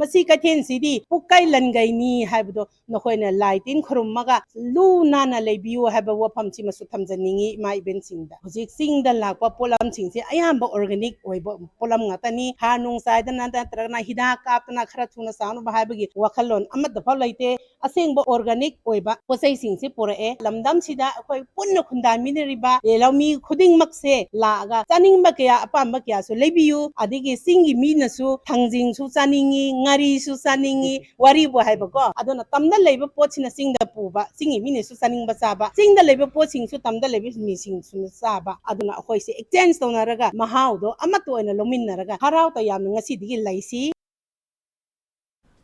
ꯃꯁꯤ ꯀꯩꯊꯦꯜꯁꯤꯗꯤ ꯄꯨꯛꯀꯩ ꯂꯟꯒꯩꯅꯤ ꯍꯥꯏꯕꯗꯣ ꯅꯈꯣꯏꯅ ꯂꯥꯏ ꯇꯤꯟ ꯈꯨꯔꯨꯝꯃꯒ ꯂꯨ ꯅꯥꯟꯅ ꯂꯩꯕꯤꯌꯨ ꯍꯥꯏꯕ ꯋꯥꯐꯝꯁꯤꯃꯁꯨ ꯊꯝꯖꯅꯤꯡꯉꯤ ꯏꯃꯥ ꯏꯕꯦꯟꯁꯤꯡꯗ꯫ ꯍꯧꯖꯤꯛ ꯆꯤꯡꯗ ꯂꯥꯛꯄ ꯄꯣꯠꯂꯝꯁꯤꯡꯁꯦ ꯑꯌꯥꯝꯕ organic ꯑꯣꯏꯕ ꯄꯣꯠꯂꯝ ꯉꯥꯛꯇꯅꯤ꯫ ꯍꯥꯔ ꯅꯨꯡ ꯆꯥꯏꯗꯅ ꯅꯠꯇ꯭ꯔꯒꯅ ꯍꯤꯗꯥꯛ ꯀꯥꯞꯇꯅ ꯈꯔ ꯊꯨꯅ ꯆꯥꯎꯅꯕ ꯍꯥꯏꯕꯒꯤ ꯋꯥꯈꯜꯂꯣꯟ ꯑꯃꯠꯇꯐꯥꯎ ꯂꯩꯇꯦ꯫ ꯑꯁꯦꯡꯕ organic ꯑꯣꯏꯕ ꯄꯣꯠꯆꯩꯁꯤꯡꯁꯤ ꯄꯨꯔꯛꯑꯦ꯫ ꯂꯝꯗꯝꯁꯤꯗ ꯑꯩꯈꯣꯏ ꯄꯨꯟꯅ ꯈꯨꯟꯗꯥꯃꯤꯟꯅꯔꯤꯕ ꯂꯧꯃꯤ ꯈꯨꯗꯤꯡꯃꯛꯁꯦ ꯂꯥꯛꯑꯒ ꯆꯥꯅꯤꯡꯕ ꯀꯌꯥ, ꯑꯄꯥꯝꯕ ꯀꯌꯥꯁꯨ ꯂꯩꯕꯤꯌꯨ꯫ ꯑꯗꯒꯤ ꯆꯤꯡꯒꯤ ꯃꯤꯅꯁꯨ ꯊꯥꯡꯖꯤꯡꯁꯨ ꯆꯥꯅꯤꯡꯉꯤ, ꯉꯥꯔꯤꯁꯨ ꯆꯥꯅꯤꯡꯉꯤ, ꯋꯥꯔꯤꯕꯨ ꯍꯥꯏꯕꯀꯣ꯫ ꯑꯗꯨꯅ ꯇꯝꯗ ꯂꯩꯕ ꯄꯣꯠꯁꯤꯅ ꯆꯤꯡꯗ ꯄꯨꯕ, ꯆꯤꯡꯒꯤ ꯃꯤꯅꯁꯨ ꯆꯥꯅꯤꯡꯕ ꯆꯥꯕ, ꯆꯤꯡꯗ ꯂꯩꯕ ꯄꯣꯠꯁꯤꯡꯁꯨ ꯇꯝꯗ ꯂꯩꯕ ꯃꯤꯁꯤꯡꯁꯨ ꯆꯥꯕ꯫ ꯑꯗꯨꯅ ꯑꯩꯈꯣꯏꯁꯦ exchange ꯇꯧꯅꯔꯒ ꯃꯍꯥꯎꯗꯣ ꯑꯃꯠꯇ ꯑꯣꯏꯅ ꯂꯧꯃꯤꯟꯅꯔꯒ ꯍꯔꯥꯎ ꯇꯌꯥꯝꯅ ꯉꯁꯤꯗꯒꯤ ꯂꯩꯁꯤ꯫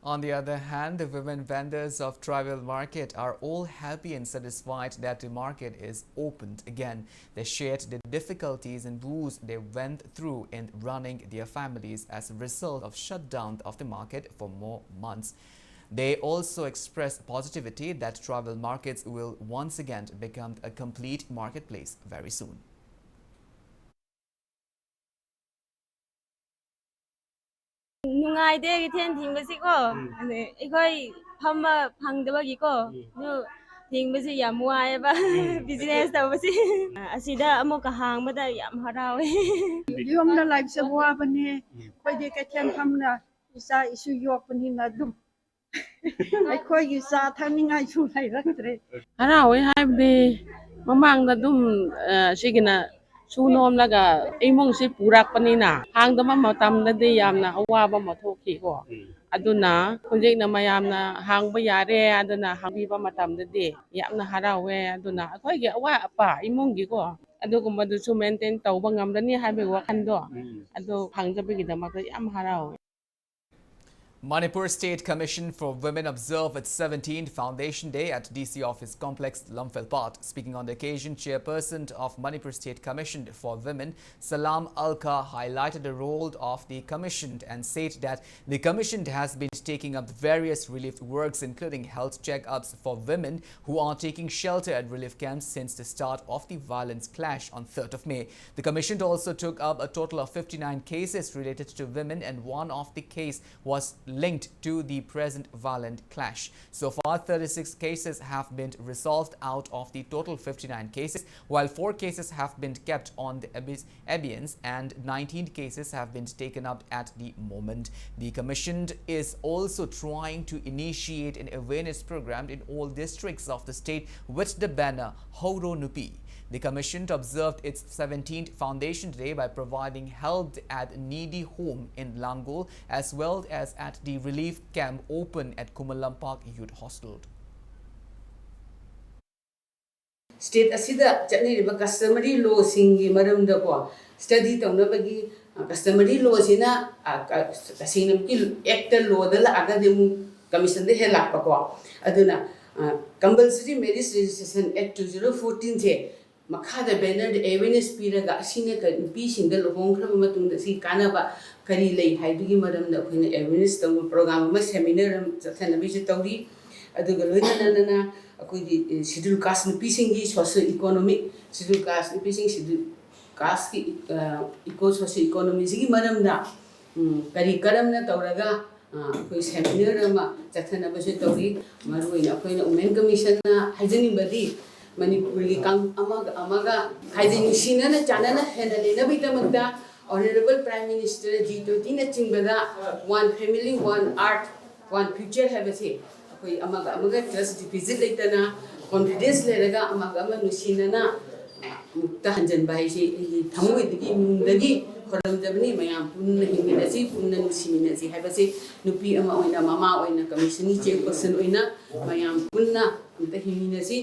On the other hand, the women vendors of Tribal Market are all happy and satisfied that the market is opened again. They shared the difficulties and woes they went through in running their families as a result of shutdown of the market for more months. They also expressed positivity that tribal markets will once again become a complete marketplace very soon. ꯅꯨꯡꯉꯥꯏꯇꯦ ꯀꯩꯊꯦꯜ ꯊꯤꯡꯕꯁꯤꯀꯣ꯫ ꯑꯗꯩ ꯑꯩꯈꯣꯏ ꯐꯝꯕ ꯐꯪꯗꯕꯒꯤꯀꯣ꯫ ꯑꯗꯨ ꯊꯤꯡꯕꯁꯤ ꯌꯥꯝ ꯋꯥꯏꯑꯦꯕ꯫ Business ꯇꯧꯕꯁꯤ꯫ ꯑꯁꯤꯗ ꯑꯃꯨꯛꯀ ꯍꯥꯡꯕꯗ ꯌꯥꯝ ꯍꯔꯥꯎꯋꯦ꯫ ꯌꯨꯝꯗ ꯂꯩꯕꯁꯦ ꯋꯥꯕꯅꯦ꯫ ꯑꯩꯈꯣꯏꯗꯤ ꯀꯩꯊꯦꯜ ꯐꯝꯅ ꯏꯆꯥ ꯏꯁꯨ ꯌꯣꯛꯄꯅꯤꯅ ꯑꯗꯨꯝ ꯑꯩꯈꯣꯏꯒꯤ ꯆꯥ ꯊꯛꯅꯤꯡꯉꯥꯏꯁꯨ ꯂꯩꯔꯛꯇ꯭ꯔꯦ꯫ ꯍꯔꯥꯎꯋꯦ ꯍꯥꯏꯕꯗꯤ ꯃꯃꯥꯡꯗ ꯑꯗꯨꯝ ꯁꯤꯒꯤꯅ ꯁꯨ ꯅꯣꯝꯂꯒ ꯏꯃꯨꯡꯁꯤ ꯄꯨꯔꯛꯄꯅꯤꯅ ꯍꯥꯡꯗꯕ ꯃꯇꯝꯗꯗꯤ ꯌꯥꯝꯅ ꯑꯋꯥꯕ ꯑꯃ ꯊꯣꯛꯈꯤꯀꯣ꯫ ꯑꯗꯨꯅ ꯍꯧꯖꯤꯛꯅ ꯃꯌꯥꯝꯅ ꯍꯥꯡꯕ ꯌꯥꯔꯦ ꯑꯗꯨꯅ ꯍꯥꯡꯕꯤꯕ ꯃꯇꯝꯗꯗꯤ ꯌꯥꯝꯅ ꯍꯔꯥꯎꯋꯦ꯫ ꯑꯗꯨꯅ ꯑꯩꯈꯣꯏꯒꯤ ꯑꯋꯥ ꯑꯄꯥ ꯏꯃꯨꯡꯒꯤꯀꯣ ꯑꯗꯨꯒꯨꯝꯕꯗꯨꯁꯨ ꯃꯦꯟꯇꯦꯟ ꯇꯧꯕ ꯉꯝꯒꯅꯤ ꯍꯥꯏꯕꯒꯤ ꯋꯥꯈꯜꯗꯣ, ꯎꯝ꯫ ꯑꯗꯨ ꯐꯪꯖꯕꯒꯤꯗꯃꯛꯇ ꯌꯥꯝ ꯍꯔꯥꯎꯋꯦ꯫ Manipur State Commission for Women observed its seventeenth Foundation Day at D C Office Complex, Lamphel Pat. Speaking on the occasion, Chairperson of Manipur State Commission for Women, Salam Alka, highlighted the role of the commission and said that the commission has been taking up various relief works, including health checkups for women who are taking shelter at relief camps since the start of the violence clash on third of May. The commission also took up a total of fifty-nine cases related to women, and one of the case was linked to the present violent clash. So far, thirty-six cases have been resolved out of the total fifty-nine cases, while four cases have been kept on the abis- abeyance and nineteen cases have been taken up at the moment. The commission is also trying to initiate an awareness program in all districts of the state with the banner Hauro Nupi. The commission observed its seventeenth Foundation Day by providing help at needy home in Langol as well as at the relief camp open at Kumalampak Youth Hostel. State ꯑꯁꯤꯗ ꯆꯠꯅꯔꯤꯕ customary ꯂꯣꯁꯤꯡꯒꯤ ꯃꯔꯝꯗꯀꯣ study ꯇꯧꯅꯕꯒꯤ customary ꯂꯣꯁꯤꯅ ꯇꯁꯦꯡꯅꯃꯛꯀꯤ act load ꯂꯥꯛꯑꯒꯗꯤ ꯑꯃꯨꯛ ꯀꯃꯤꯁꯟꯗ ꯍꯦꯛ ꯂꯥꯛꯄꯀꯣ꯫ ꯑꯗꯨꯅ compulsory marriage registration ꯑꯦꯛ two zero ꯐꯣꯔꯇꯤꯟꯁꯦ ꯃꯈꯥꯗ ꯕꯦꯅꯔꯗ awareness ꯄꯤꯔꯒ ꯑꯁꯤꯅ ꯀ- ꯅꯨꯄꯤꯁꯤꯡꯗ ꯂꯨꯍꯣꯡꯈ꯭ꯔꯕ ꯃꯇꯨꯡꯗ ꯁꯤ ꯀꯥꯟꯅꯕ ꯀꯔꯤ ꯂꯩ ꯍꯥꯏꯕꯒꯤ ꯃꯔꯝꯗ ꯑꯩꯈꯣꯏꯅ ꯑꯦꯋꯦꯔꯅꯦꯁ ꯇꯧꯕ ꯄ꯭ꯔꯣꯒ꯭ꯔꯥꯝ ꯑꯃ ꯁꯦꯃꯤꯅꯥꯔ ꯑꯃ ꯆꯠꯊꯅꯕꯒꯤꯁꯨ ꯇꯧꯔꯤ꯫ ꯑꯗꯨꯒ ꯂꯣꯏꯅꯅ ꯑꯩꯈꯣꯏꯒꯤ ꯁꯦꯗ꯭ꯌꯨꯜ ꯀꯥꯁ ꯅꯨꯄꯤꯁꯤꯡꯒꯤ ꯁꯣꯁꯤꯌꯣ ꯏꯀꯣꯅꯣꯃꯤꯛ ꯁꯦꯗ꯭ꯌꯨꯜ ꯀꯥꯁ ꯅꯨꯄꯤꯁꯤꯡ ꯁꯦꯗ꯭ꯌꯨꯜ ꯀꯥꯁꯀꯤ ꯏꯀꯣ ꯁꯣꯁꯤꯌꯣ ꯏꯀꯣꯅꯣꯃꯤꯁꯤꯒꯤ ꯃꯔꯝꯗ ꯎꯝ, ꯀꯔꯤ ꯀꯔꯝꯅ ꯇꯧꯔꯒ ꯑꯩꯈꯣꯏ ꯁꯦꯃꯤꯅꯥꯔ ꯑꯃ ꯆꯠꯊꯅꯕꯁꯨ ꯇꯧꯔꯤ꯫ ꯃꯔꯨꯑꯣꯏꯅ ꯑꯩꯈꯣꯏꯅ ꯋꯨꯃꯦꯟ ꯀꯃꯤꯁꯟꯅ ꯍꯥꯏꯖꯅꯤꯡꯕꯗꯤ ꯃꯅꯤꯄꯨꯔꯒꯤ ꯀꯥꯡ ꯑꯃꯒ ꯑꯃꯒ ꯍꯥꯏꯗꯤ ꯅꯨꯡꯁꯤꯅꯅ ꯆꯥꯟꯅꯅ ꯍꯦꯟꯅ ꯂꯩꯅꯕꯒꯤꯗꯃꯛꯇ ꯑꯣꯅꯔꯦꯕꯜ ꯄ꯭ꯔꯥꯏꯝ ꯃꯤꯅꯤꯁꯇꯔ ꯖꯤ ꯇ꯭ꯋꯦꯟꯇꯤꯅꯆꯤꯡꯕꯗ one family one earth one future ꯍꯥꯏꯕꯁꯦ ꯑꯩꯈꯣꯏ ꯑꯃꯒ ꯑꯃꯒ ꯇ꯭ꯔꯁ ꯗꯤꯐꯤꯁꯤꯠ ꯂꯩꯇꯅ ꯀꯣꯟꯐꯤꯗꯦꯟꯁ ꯂꯩꯔꯒ ꯑꯃꯒ ꯑꯃ ꯅꯨꯡꯁꯤꯅꯅ ꯑꯃꯨꯛꯇ ꯍꯟꯖꯟꯕ ꯍꯥꯏꯁꯦ ꯑꯩꯒꯤ ꯊꯃꯣꯏꯗꯒꯤ ꯅꯨꯡꯗꯒꯤ ꯈꯣꯏꯔꯝꯖꯕꯅꯤ꯫ ꯃꯌꯥꯝ ꯄꯨꯟꯅ ꯍꯤꯡꯃꯤꯟꯅꯁꯤ, ꯄꯨꯟꯅ ꯅꯨꯡꯁꯤꯃꯤꯟꯅꯁꯤ ꯍꯥꯏꯕꯁꯤ ꯅꯨꯄꯤ ꯑꯃ ꯑꯣꯏꯅ, ꯃꯃꯥ ꯑꯣꯏꯅ, ꯀꯃꯤꯁꯟꯒꯤ ꯆꯦꯌꯔꯄꯔꯁꯟ ꯑꯣꯏꯅ ꯃꯌꯥꯝ ꯄꯨꯟꯅ ꯑꯃꯨꯛꯇ ꯍꯤꯡꯃꯤꯟꯅꯁꯤ꯫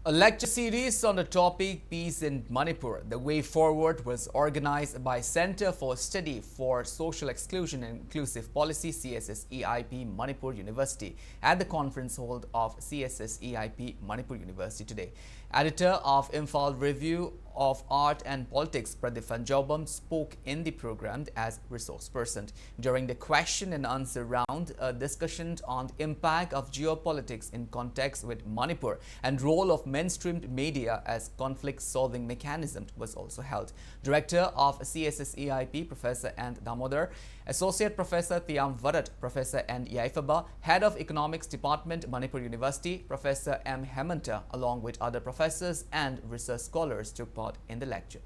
A lecture series on the topic Peace in Manipur, The Way Forward was organized by Center for Study for Social Exclusion and Inclusive Policy, C S S E I P, Manipur University, at the conference hall of C S S E I P, Manipur University today. Editor of Imphal Review of Art and Politics, Pradip Phanjaobam, spoke in the program as resource person. During the question and answer round, a discussion on the impact of geopolitics in context with Manipur and role of mainstream media as conflict solving mechanism was also held. Director of C S S E I P, Professor N Damodar, Associate Professor Thiam Varat, Professor N Yaifaba, Head of Economics Department, Manipur University, Professor M Hemanta, along with other professors and research scholars, took part in the lecture.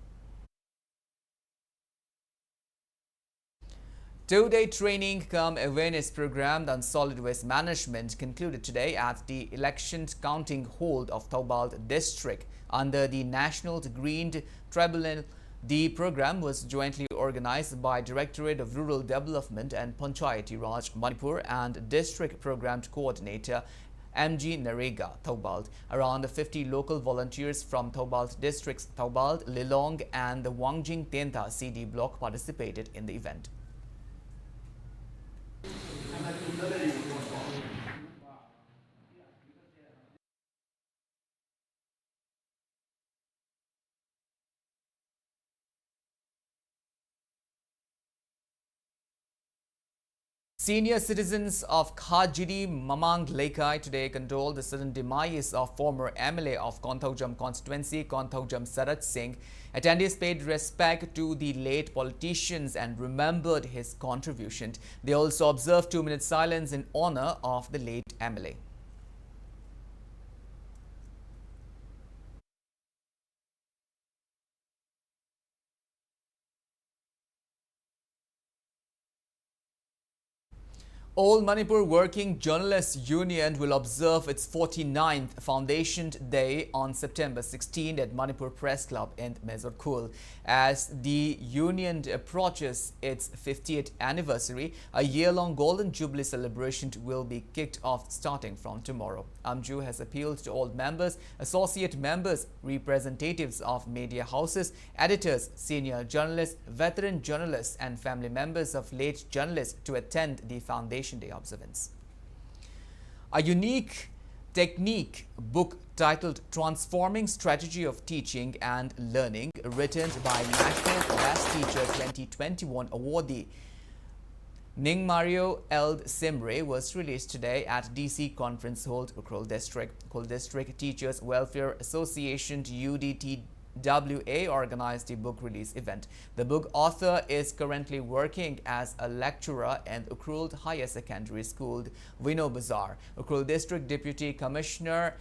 Two-day training cum awareness program on solid waste management concluded today at the election counting hall of Thoubal district under the National Green Tribunal. The program was jointly organized by Directorate of Rural Development and Panchayati Raj Manipur and District Program Coordinator M G Narega, Thoubal. Around fifty local volunteers from Thoubal districts, Thoubal, Lilong, and the Wangjing Tenta C D block participated in the event. Senior citizens of Khajiri Mamang Leikai today condoled the sudden demise of former M L A of Konthoujam constituency, Konthoujam Sarat Singh. Attendees paid respect to the late politicians and remembered his contribution. They also observed two minutes silence in honor of the late M L A. All Manipur Working Journalists Union will observe its forty-ninth Foundation Day on September sixteenth at Manipur Press Club in Mesorkhul. As the union approaches its fiftieth anniversary, a year-long Golden Jubilee celebration will be kicked off starting from tomorrow. AMJU has appealed to all members, associate members, representatives of media houses, editors, senior journalists, veteran journalists, and family members of late journalists to attend the Foundation Day observance. A unique technique book titled Transforming Strategy of Teaching and Learning, written by National Best Teacher twenty twenty-one awardee Ningmario Eld Simre, was released today at D C Conference Hall, Ukhrul District. Ukhrul District Teachers Welfare Association, U D T W A, organized the book release event. The book author is currently working as a lecturer in Ukhrul Higher Secondary School, Vino Bazar. Ukhrul District Deputy Commissioner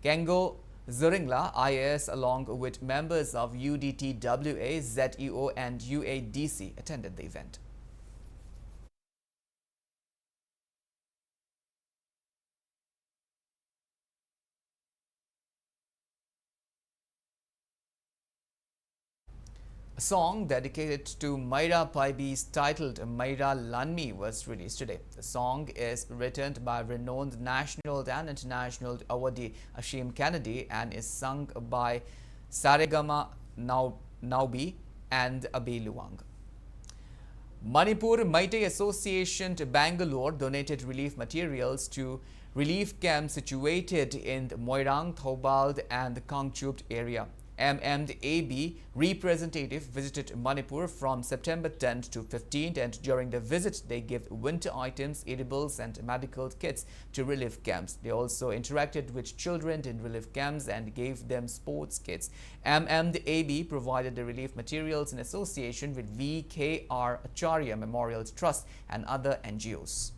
Kengo Zuringla, I A S, along with members of U D T W A, Z E O, and U A D C, attended the event. A song dedicated to Meira Paibi's, titled Meira Lanmi, was released today. The song is written by renowned national and international awardee Ashim Kennedy and is sung by Saregama Nau- Naubi and Abi Luwang. Manipur Meitei Association to Bangalore donated relief materials to relief camps situated in Moirang, Thoubal, and Kangchup area. M M A B representative visited Manipur from September tenth to fifteenth, and during the visit, they gave winter items, edibles, and medical kits to relief camps. They also interacted with children in relief camps and gave them sports kits. M M A B provided the relief materials in association with V K R Acharya Memorial Trust and other N G Os.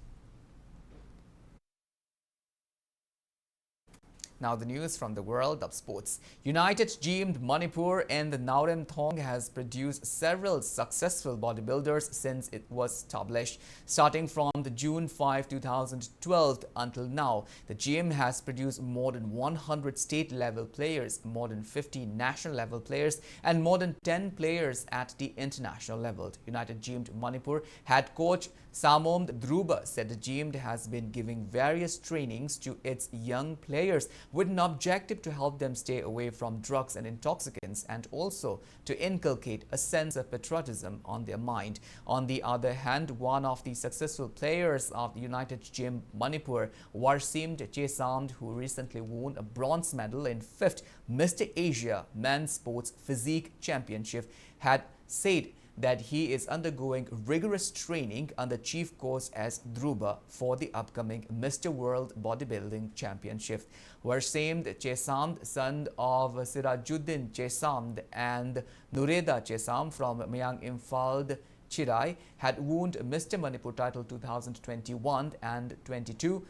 Now, the news from the world of sports. United Gym Manipur in the Naorem Thong has produced several successful bodybuilders since it was established. Starting from the June fifth, two thousand twelve until now, the gym has produced more than one hundred state level players, more than fifty national level players, and more than ten players at the international level. United Gym Manipur head coach Samom Dhruba said the gym has been giving various trainings to its young players with an objective to help them stay away from drugs and intoxicants and also to inculcate a sense of patriotism on their mind. On the other hand, one of the successful players of the United Gym Manipur, Warsim Chesam, who recently won a bronze medal in fifth Mister Asia Men's Sports Physique Championship, had said that he is undergoing rigorous training under chief coach S Dhruba for the upcoming Mister World Bodybuilding Championship. Warsim Chesam, son of Sirajuddin Chesam and Nureda Chesam from Mayang Imphal Chirai, had won Mister Manipur title two thousand twenty-one and twenty-two,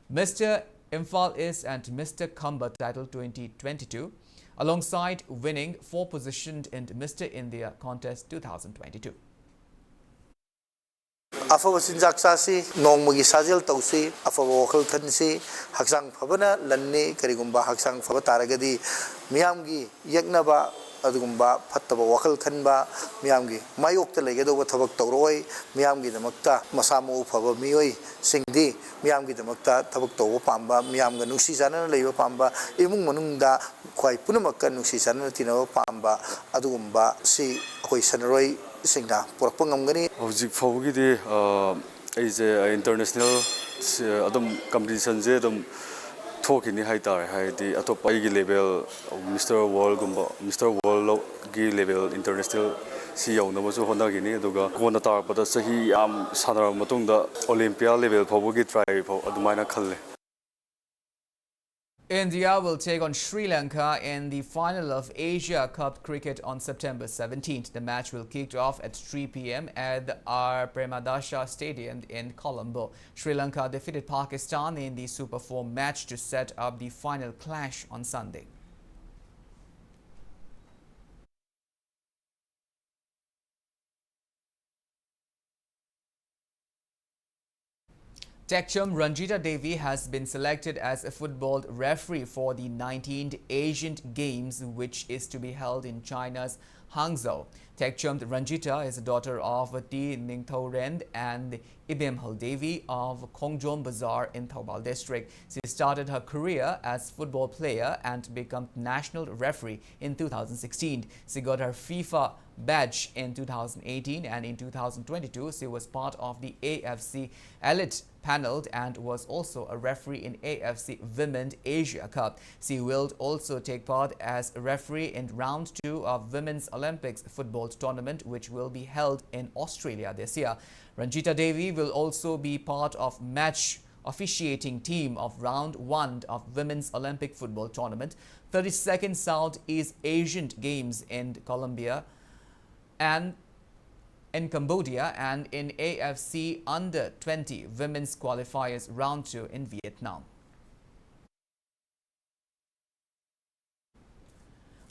Mister Imphal East and Mister Khamba title twenty twenty-two, alongside winning four positions in Mister India contest two thousand twenty-two. ꯑꯐꯕ ꯆꯤꯟꯖꯥꯛ ꯆꯥꯁꯤ, ꯅꯣꯡꯃꯒꯤ ꯁꯥꯖꯦꯜ ꯇꯧꯁꯤ, ꯑꯐꯕ ꯋꯥꯈꯜ ꯈꯟꯁꯤ꯫ ꯍꯛꯆꯥꯡ ꯐꯕꯅ ꯂꯟꯅꯤ꯫ ꯀꯔꯤꯒꯨꯝꯕ ꯍꯛꯆꯥꯡ ꯐꯕ ꯇꯥꯔꯒꯗꯤ ꯃꯤꯌꯥꯝꯒꯤ ꯌꯦꯛꯅꯕ, ꯑꯗꯨꯒꯨꯝꯕ ꯐꯠꯇꯕ ꯋꯥꯈꯜ ꯈꯟꯕ, ꯃꯤꯌꯥꯝꯒꯤ ꯃꯥꯌꯣꯛꯇ ꯂꯩꯒꯗꯧꯕ ꯊꯕꯛ ꯇꯧꯔꯛꯑꯣꯏ꯫ ꯃꯤꯌꯥꯝꯒꯤꯗꯃꯛꯇ ꯃꯁꯥ ꯃꯎ ꯐꯕ ꯃꯤꯑꯣꯏꯁꯤꯡꯗꯤ ꯃꯤꯌꯥꯝꯒꯤꯗꯃꯛꯇ ꯊꯕꯛ ꯇꯧꯕ ꯄꯥꯝꯕ, ꯃꯤꯌꯥꯝꯒ ꯅꯨꯡꯁꯤ ꯆꯥꯟꯅꯅ ꯂꯩꯕ ꯄꯥꯝꯕ, ꯏꯃꯨꯡ ꯃꯅꯨꯡꯗ ꯈ꯭ꯋꯥꯏ ꯄꯨꯝꯅꯃꯛꯀ ꯅꯨꯡꯁꯤ ꯆꯥꯟꯅꯅ ꯇꯤꯟꯅꯕ ꯄꯥꯝꯕ, ꯑꯗꯨꯒꯨꯝꯕ ꯁꯤ ꯑꯩꯈꯣꯏ ꯁꯥꯟꯅꯔꯣꯏꯁꯤꯡꯅ ꯄꯨꯔꯛꯄ ꯉꯝꯒꯅꯤ꯫ ꯍꯧꯖꯤꯛ ꯐꯥꯎꯕꯒꯤꯗꯤ, ꯑ, ꯑꯩꯁꯦ ꯏꯟꯇꯔꯅꯦꯁꯅꯦꯜ ꯁꯤ-, ꯑꯗꯨꯝ ꯀꯝꯄꯤꯇꯤꯁꯟꯁꯦ ꯑꯗꯨꯝ ꯊꯣꯛꯈꯤꯅꯤ ꯍꯥꯏꯇꯥꯔꯦ꯫ ꯍꯥꯏꯗꯤ ꯑꯇꯣꯞꯄ ꯑꯩꯒꯤ ꯂꯦꯚꯦꯜ, ꯃꯤꯁꯇꯔ ꯋꯥꯔꯜꯒꯨꯝꯕ, ꯃꯤꯁꯇꯔ ꯋꯥꯔꯜꯒꯤ ꯂꯦꯚꯦꯜ ꯏꯟꯇꯔꯅꯦꯁꯅꯦꯜ ꯁꯤ ꯌꯧꯅꯕꯁꯨ ꯍꯣꯠꯅꯈꯤꯅꯤ꯫ ꯑꯗꯨꯒ ꯀꯣꯟꯅ ꯇꯥꯔꯛꯄꯗ ꯆꯍꯤ ꯌꯥꯝ ꯁꯥꯟꯅꯔꯕ ꯃꯇꯨꯡꯗ ꯑꯣꯂꯦꯝꯄꯤꯌꯥ ꯂꯦꯚꯦꯜ ꯐꯥꯎꯕꯒꯤ ꯇ꯭ꯔꯥꯏ ꯐꯥꯎ ꯑꯗꯨꯃꯥꯏꯅ ꯈꯜꯂꯦ꯫ India will take on Sri Lanka in the final of Asia Cup cricket on September seventeenth. The match will kick off at three p m at the R Premadasa Stadium in Colombo. Sri Lanka defeated Pakistan in the Super Four match to set up the final clash on Sunday. Tekchom Ranjita Devi has been selected as a football referee for the nineteenth Asian Games, which is to be held in China's Hangzhou. Tekchom Ranjita is the daughter of T Ningthoren and Ibimhal Devi of Khongjom Bazar in Thoubal District. She started her career as football player and became national referee in two thousand sixteen. She got her FIFA badge in two thousand eighteen, and in two thousand twenty-two, she was part of the A F C Elite panel and was also a referee in A F C Women's Asia Cup. She will also take part as a referee in round two of Women's Olympics football tournament, which will be held in Australia this year. Ranjita Devi will also be part of match officiating team of round one of Women's Olympic football tournament, thirty-second Southeast Asian Games in Colombia, and in Cambodia, and in A F C Under twenty Women's Qualifiers Round two in Vietnam.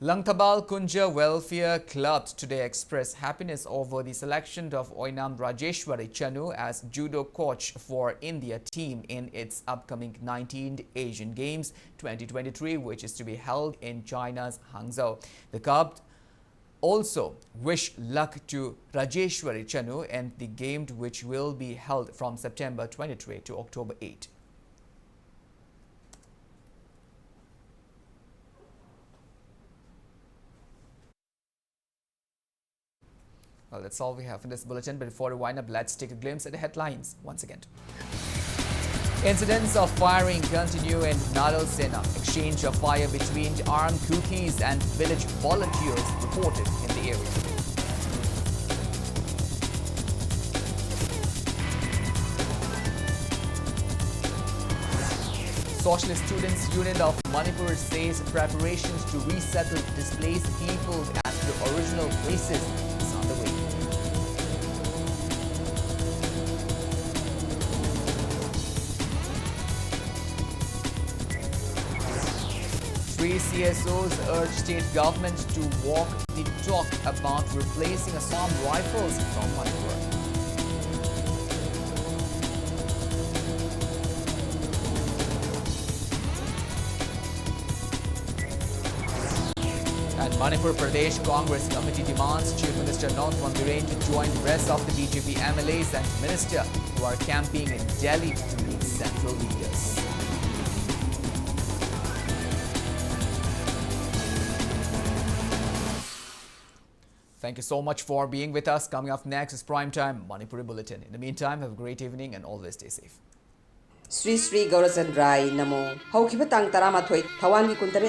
Langthabal Kunja Welfare Club today expressed happiness over the selection of Oinam Rajeshwari Chanu as judo coach for India team in its upcoming nineteenth Asian Games twenty twenty-three, which is to be held in China's Hangzhou. The club also wish luck to Rajeshwari Chanu in the game, which will be held from September twenty-three to October eight. Well, that's all we have in this bulletin. But before we wind up, let's take a glimpse at the headlines once again. Incidents of firing continue in Nadal Sena. Exchange of fire between armed Kukis and village volunteers reported in the area. Socialist Students Union of Manipur says preparations to resettle displaced peoples at their original places is underway. Three C S Os urge state government to walk the talk about replacing Assam Rifles from Manipur. And Manipur Pradesh Congress Committee demands Chief Minister Nongthombam Biren to join the rest of the B J P M L As and minister who are campaigning in Delhi to meet central leaders. Thank you so much for being with us. Coming up next is Prime Time Manipuri Bulletin. In the meantime, have a great evening and always stay safe. Sri Sri Gaurachandra Namo. ꯍꯧꯈꯤꯕ ꯇꯥꯡ ꯇꯔꯥꯃꯥꯊꯣꯏ ꯊꯋꯥꯟꯒꯤ ꯀꯨꯟꯇꯔꯦꯠ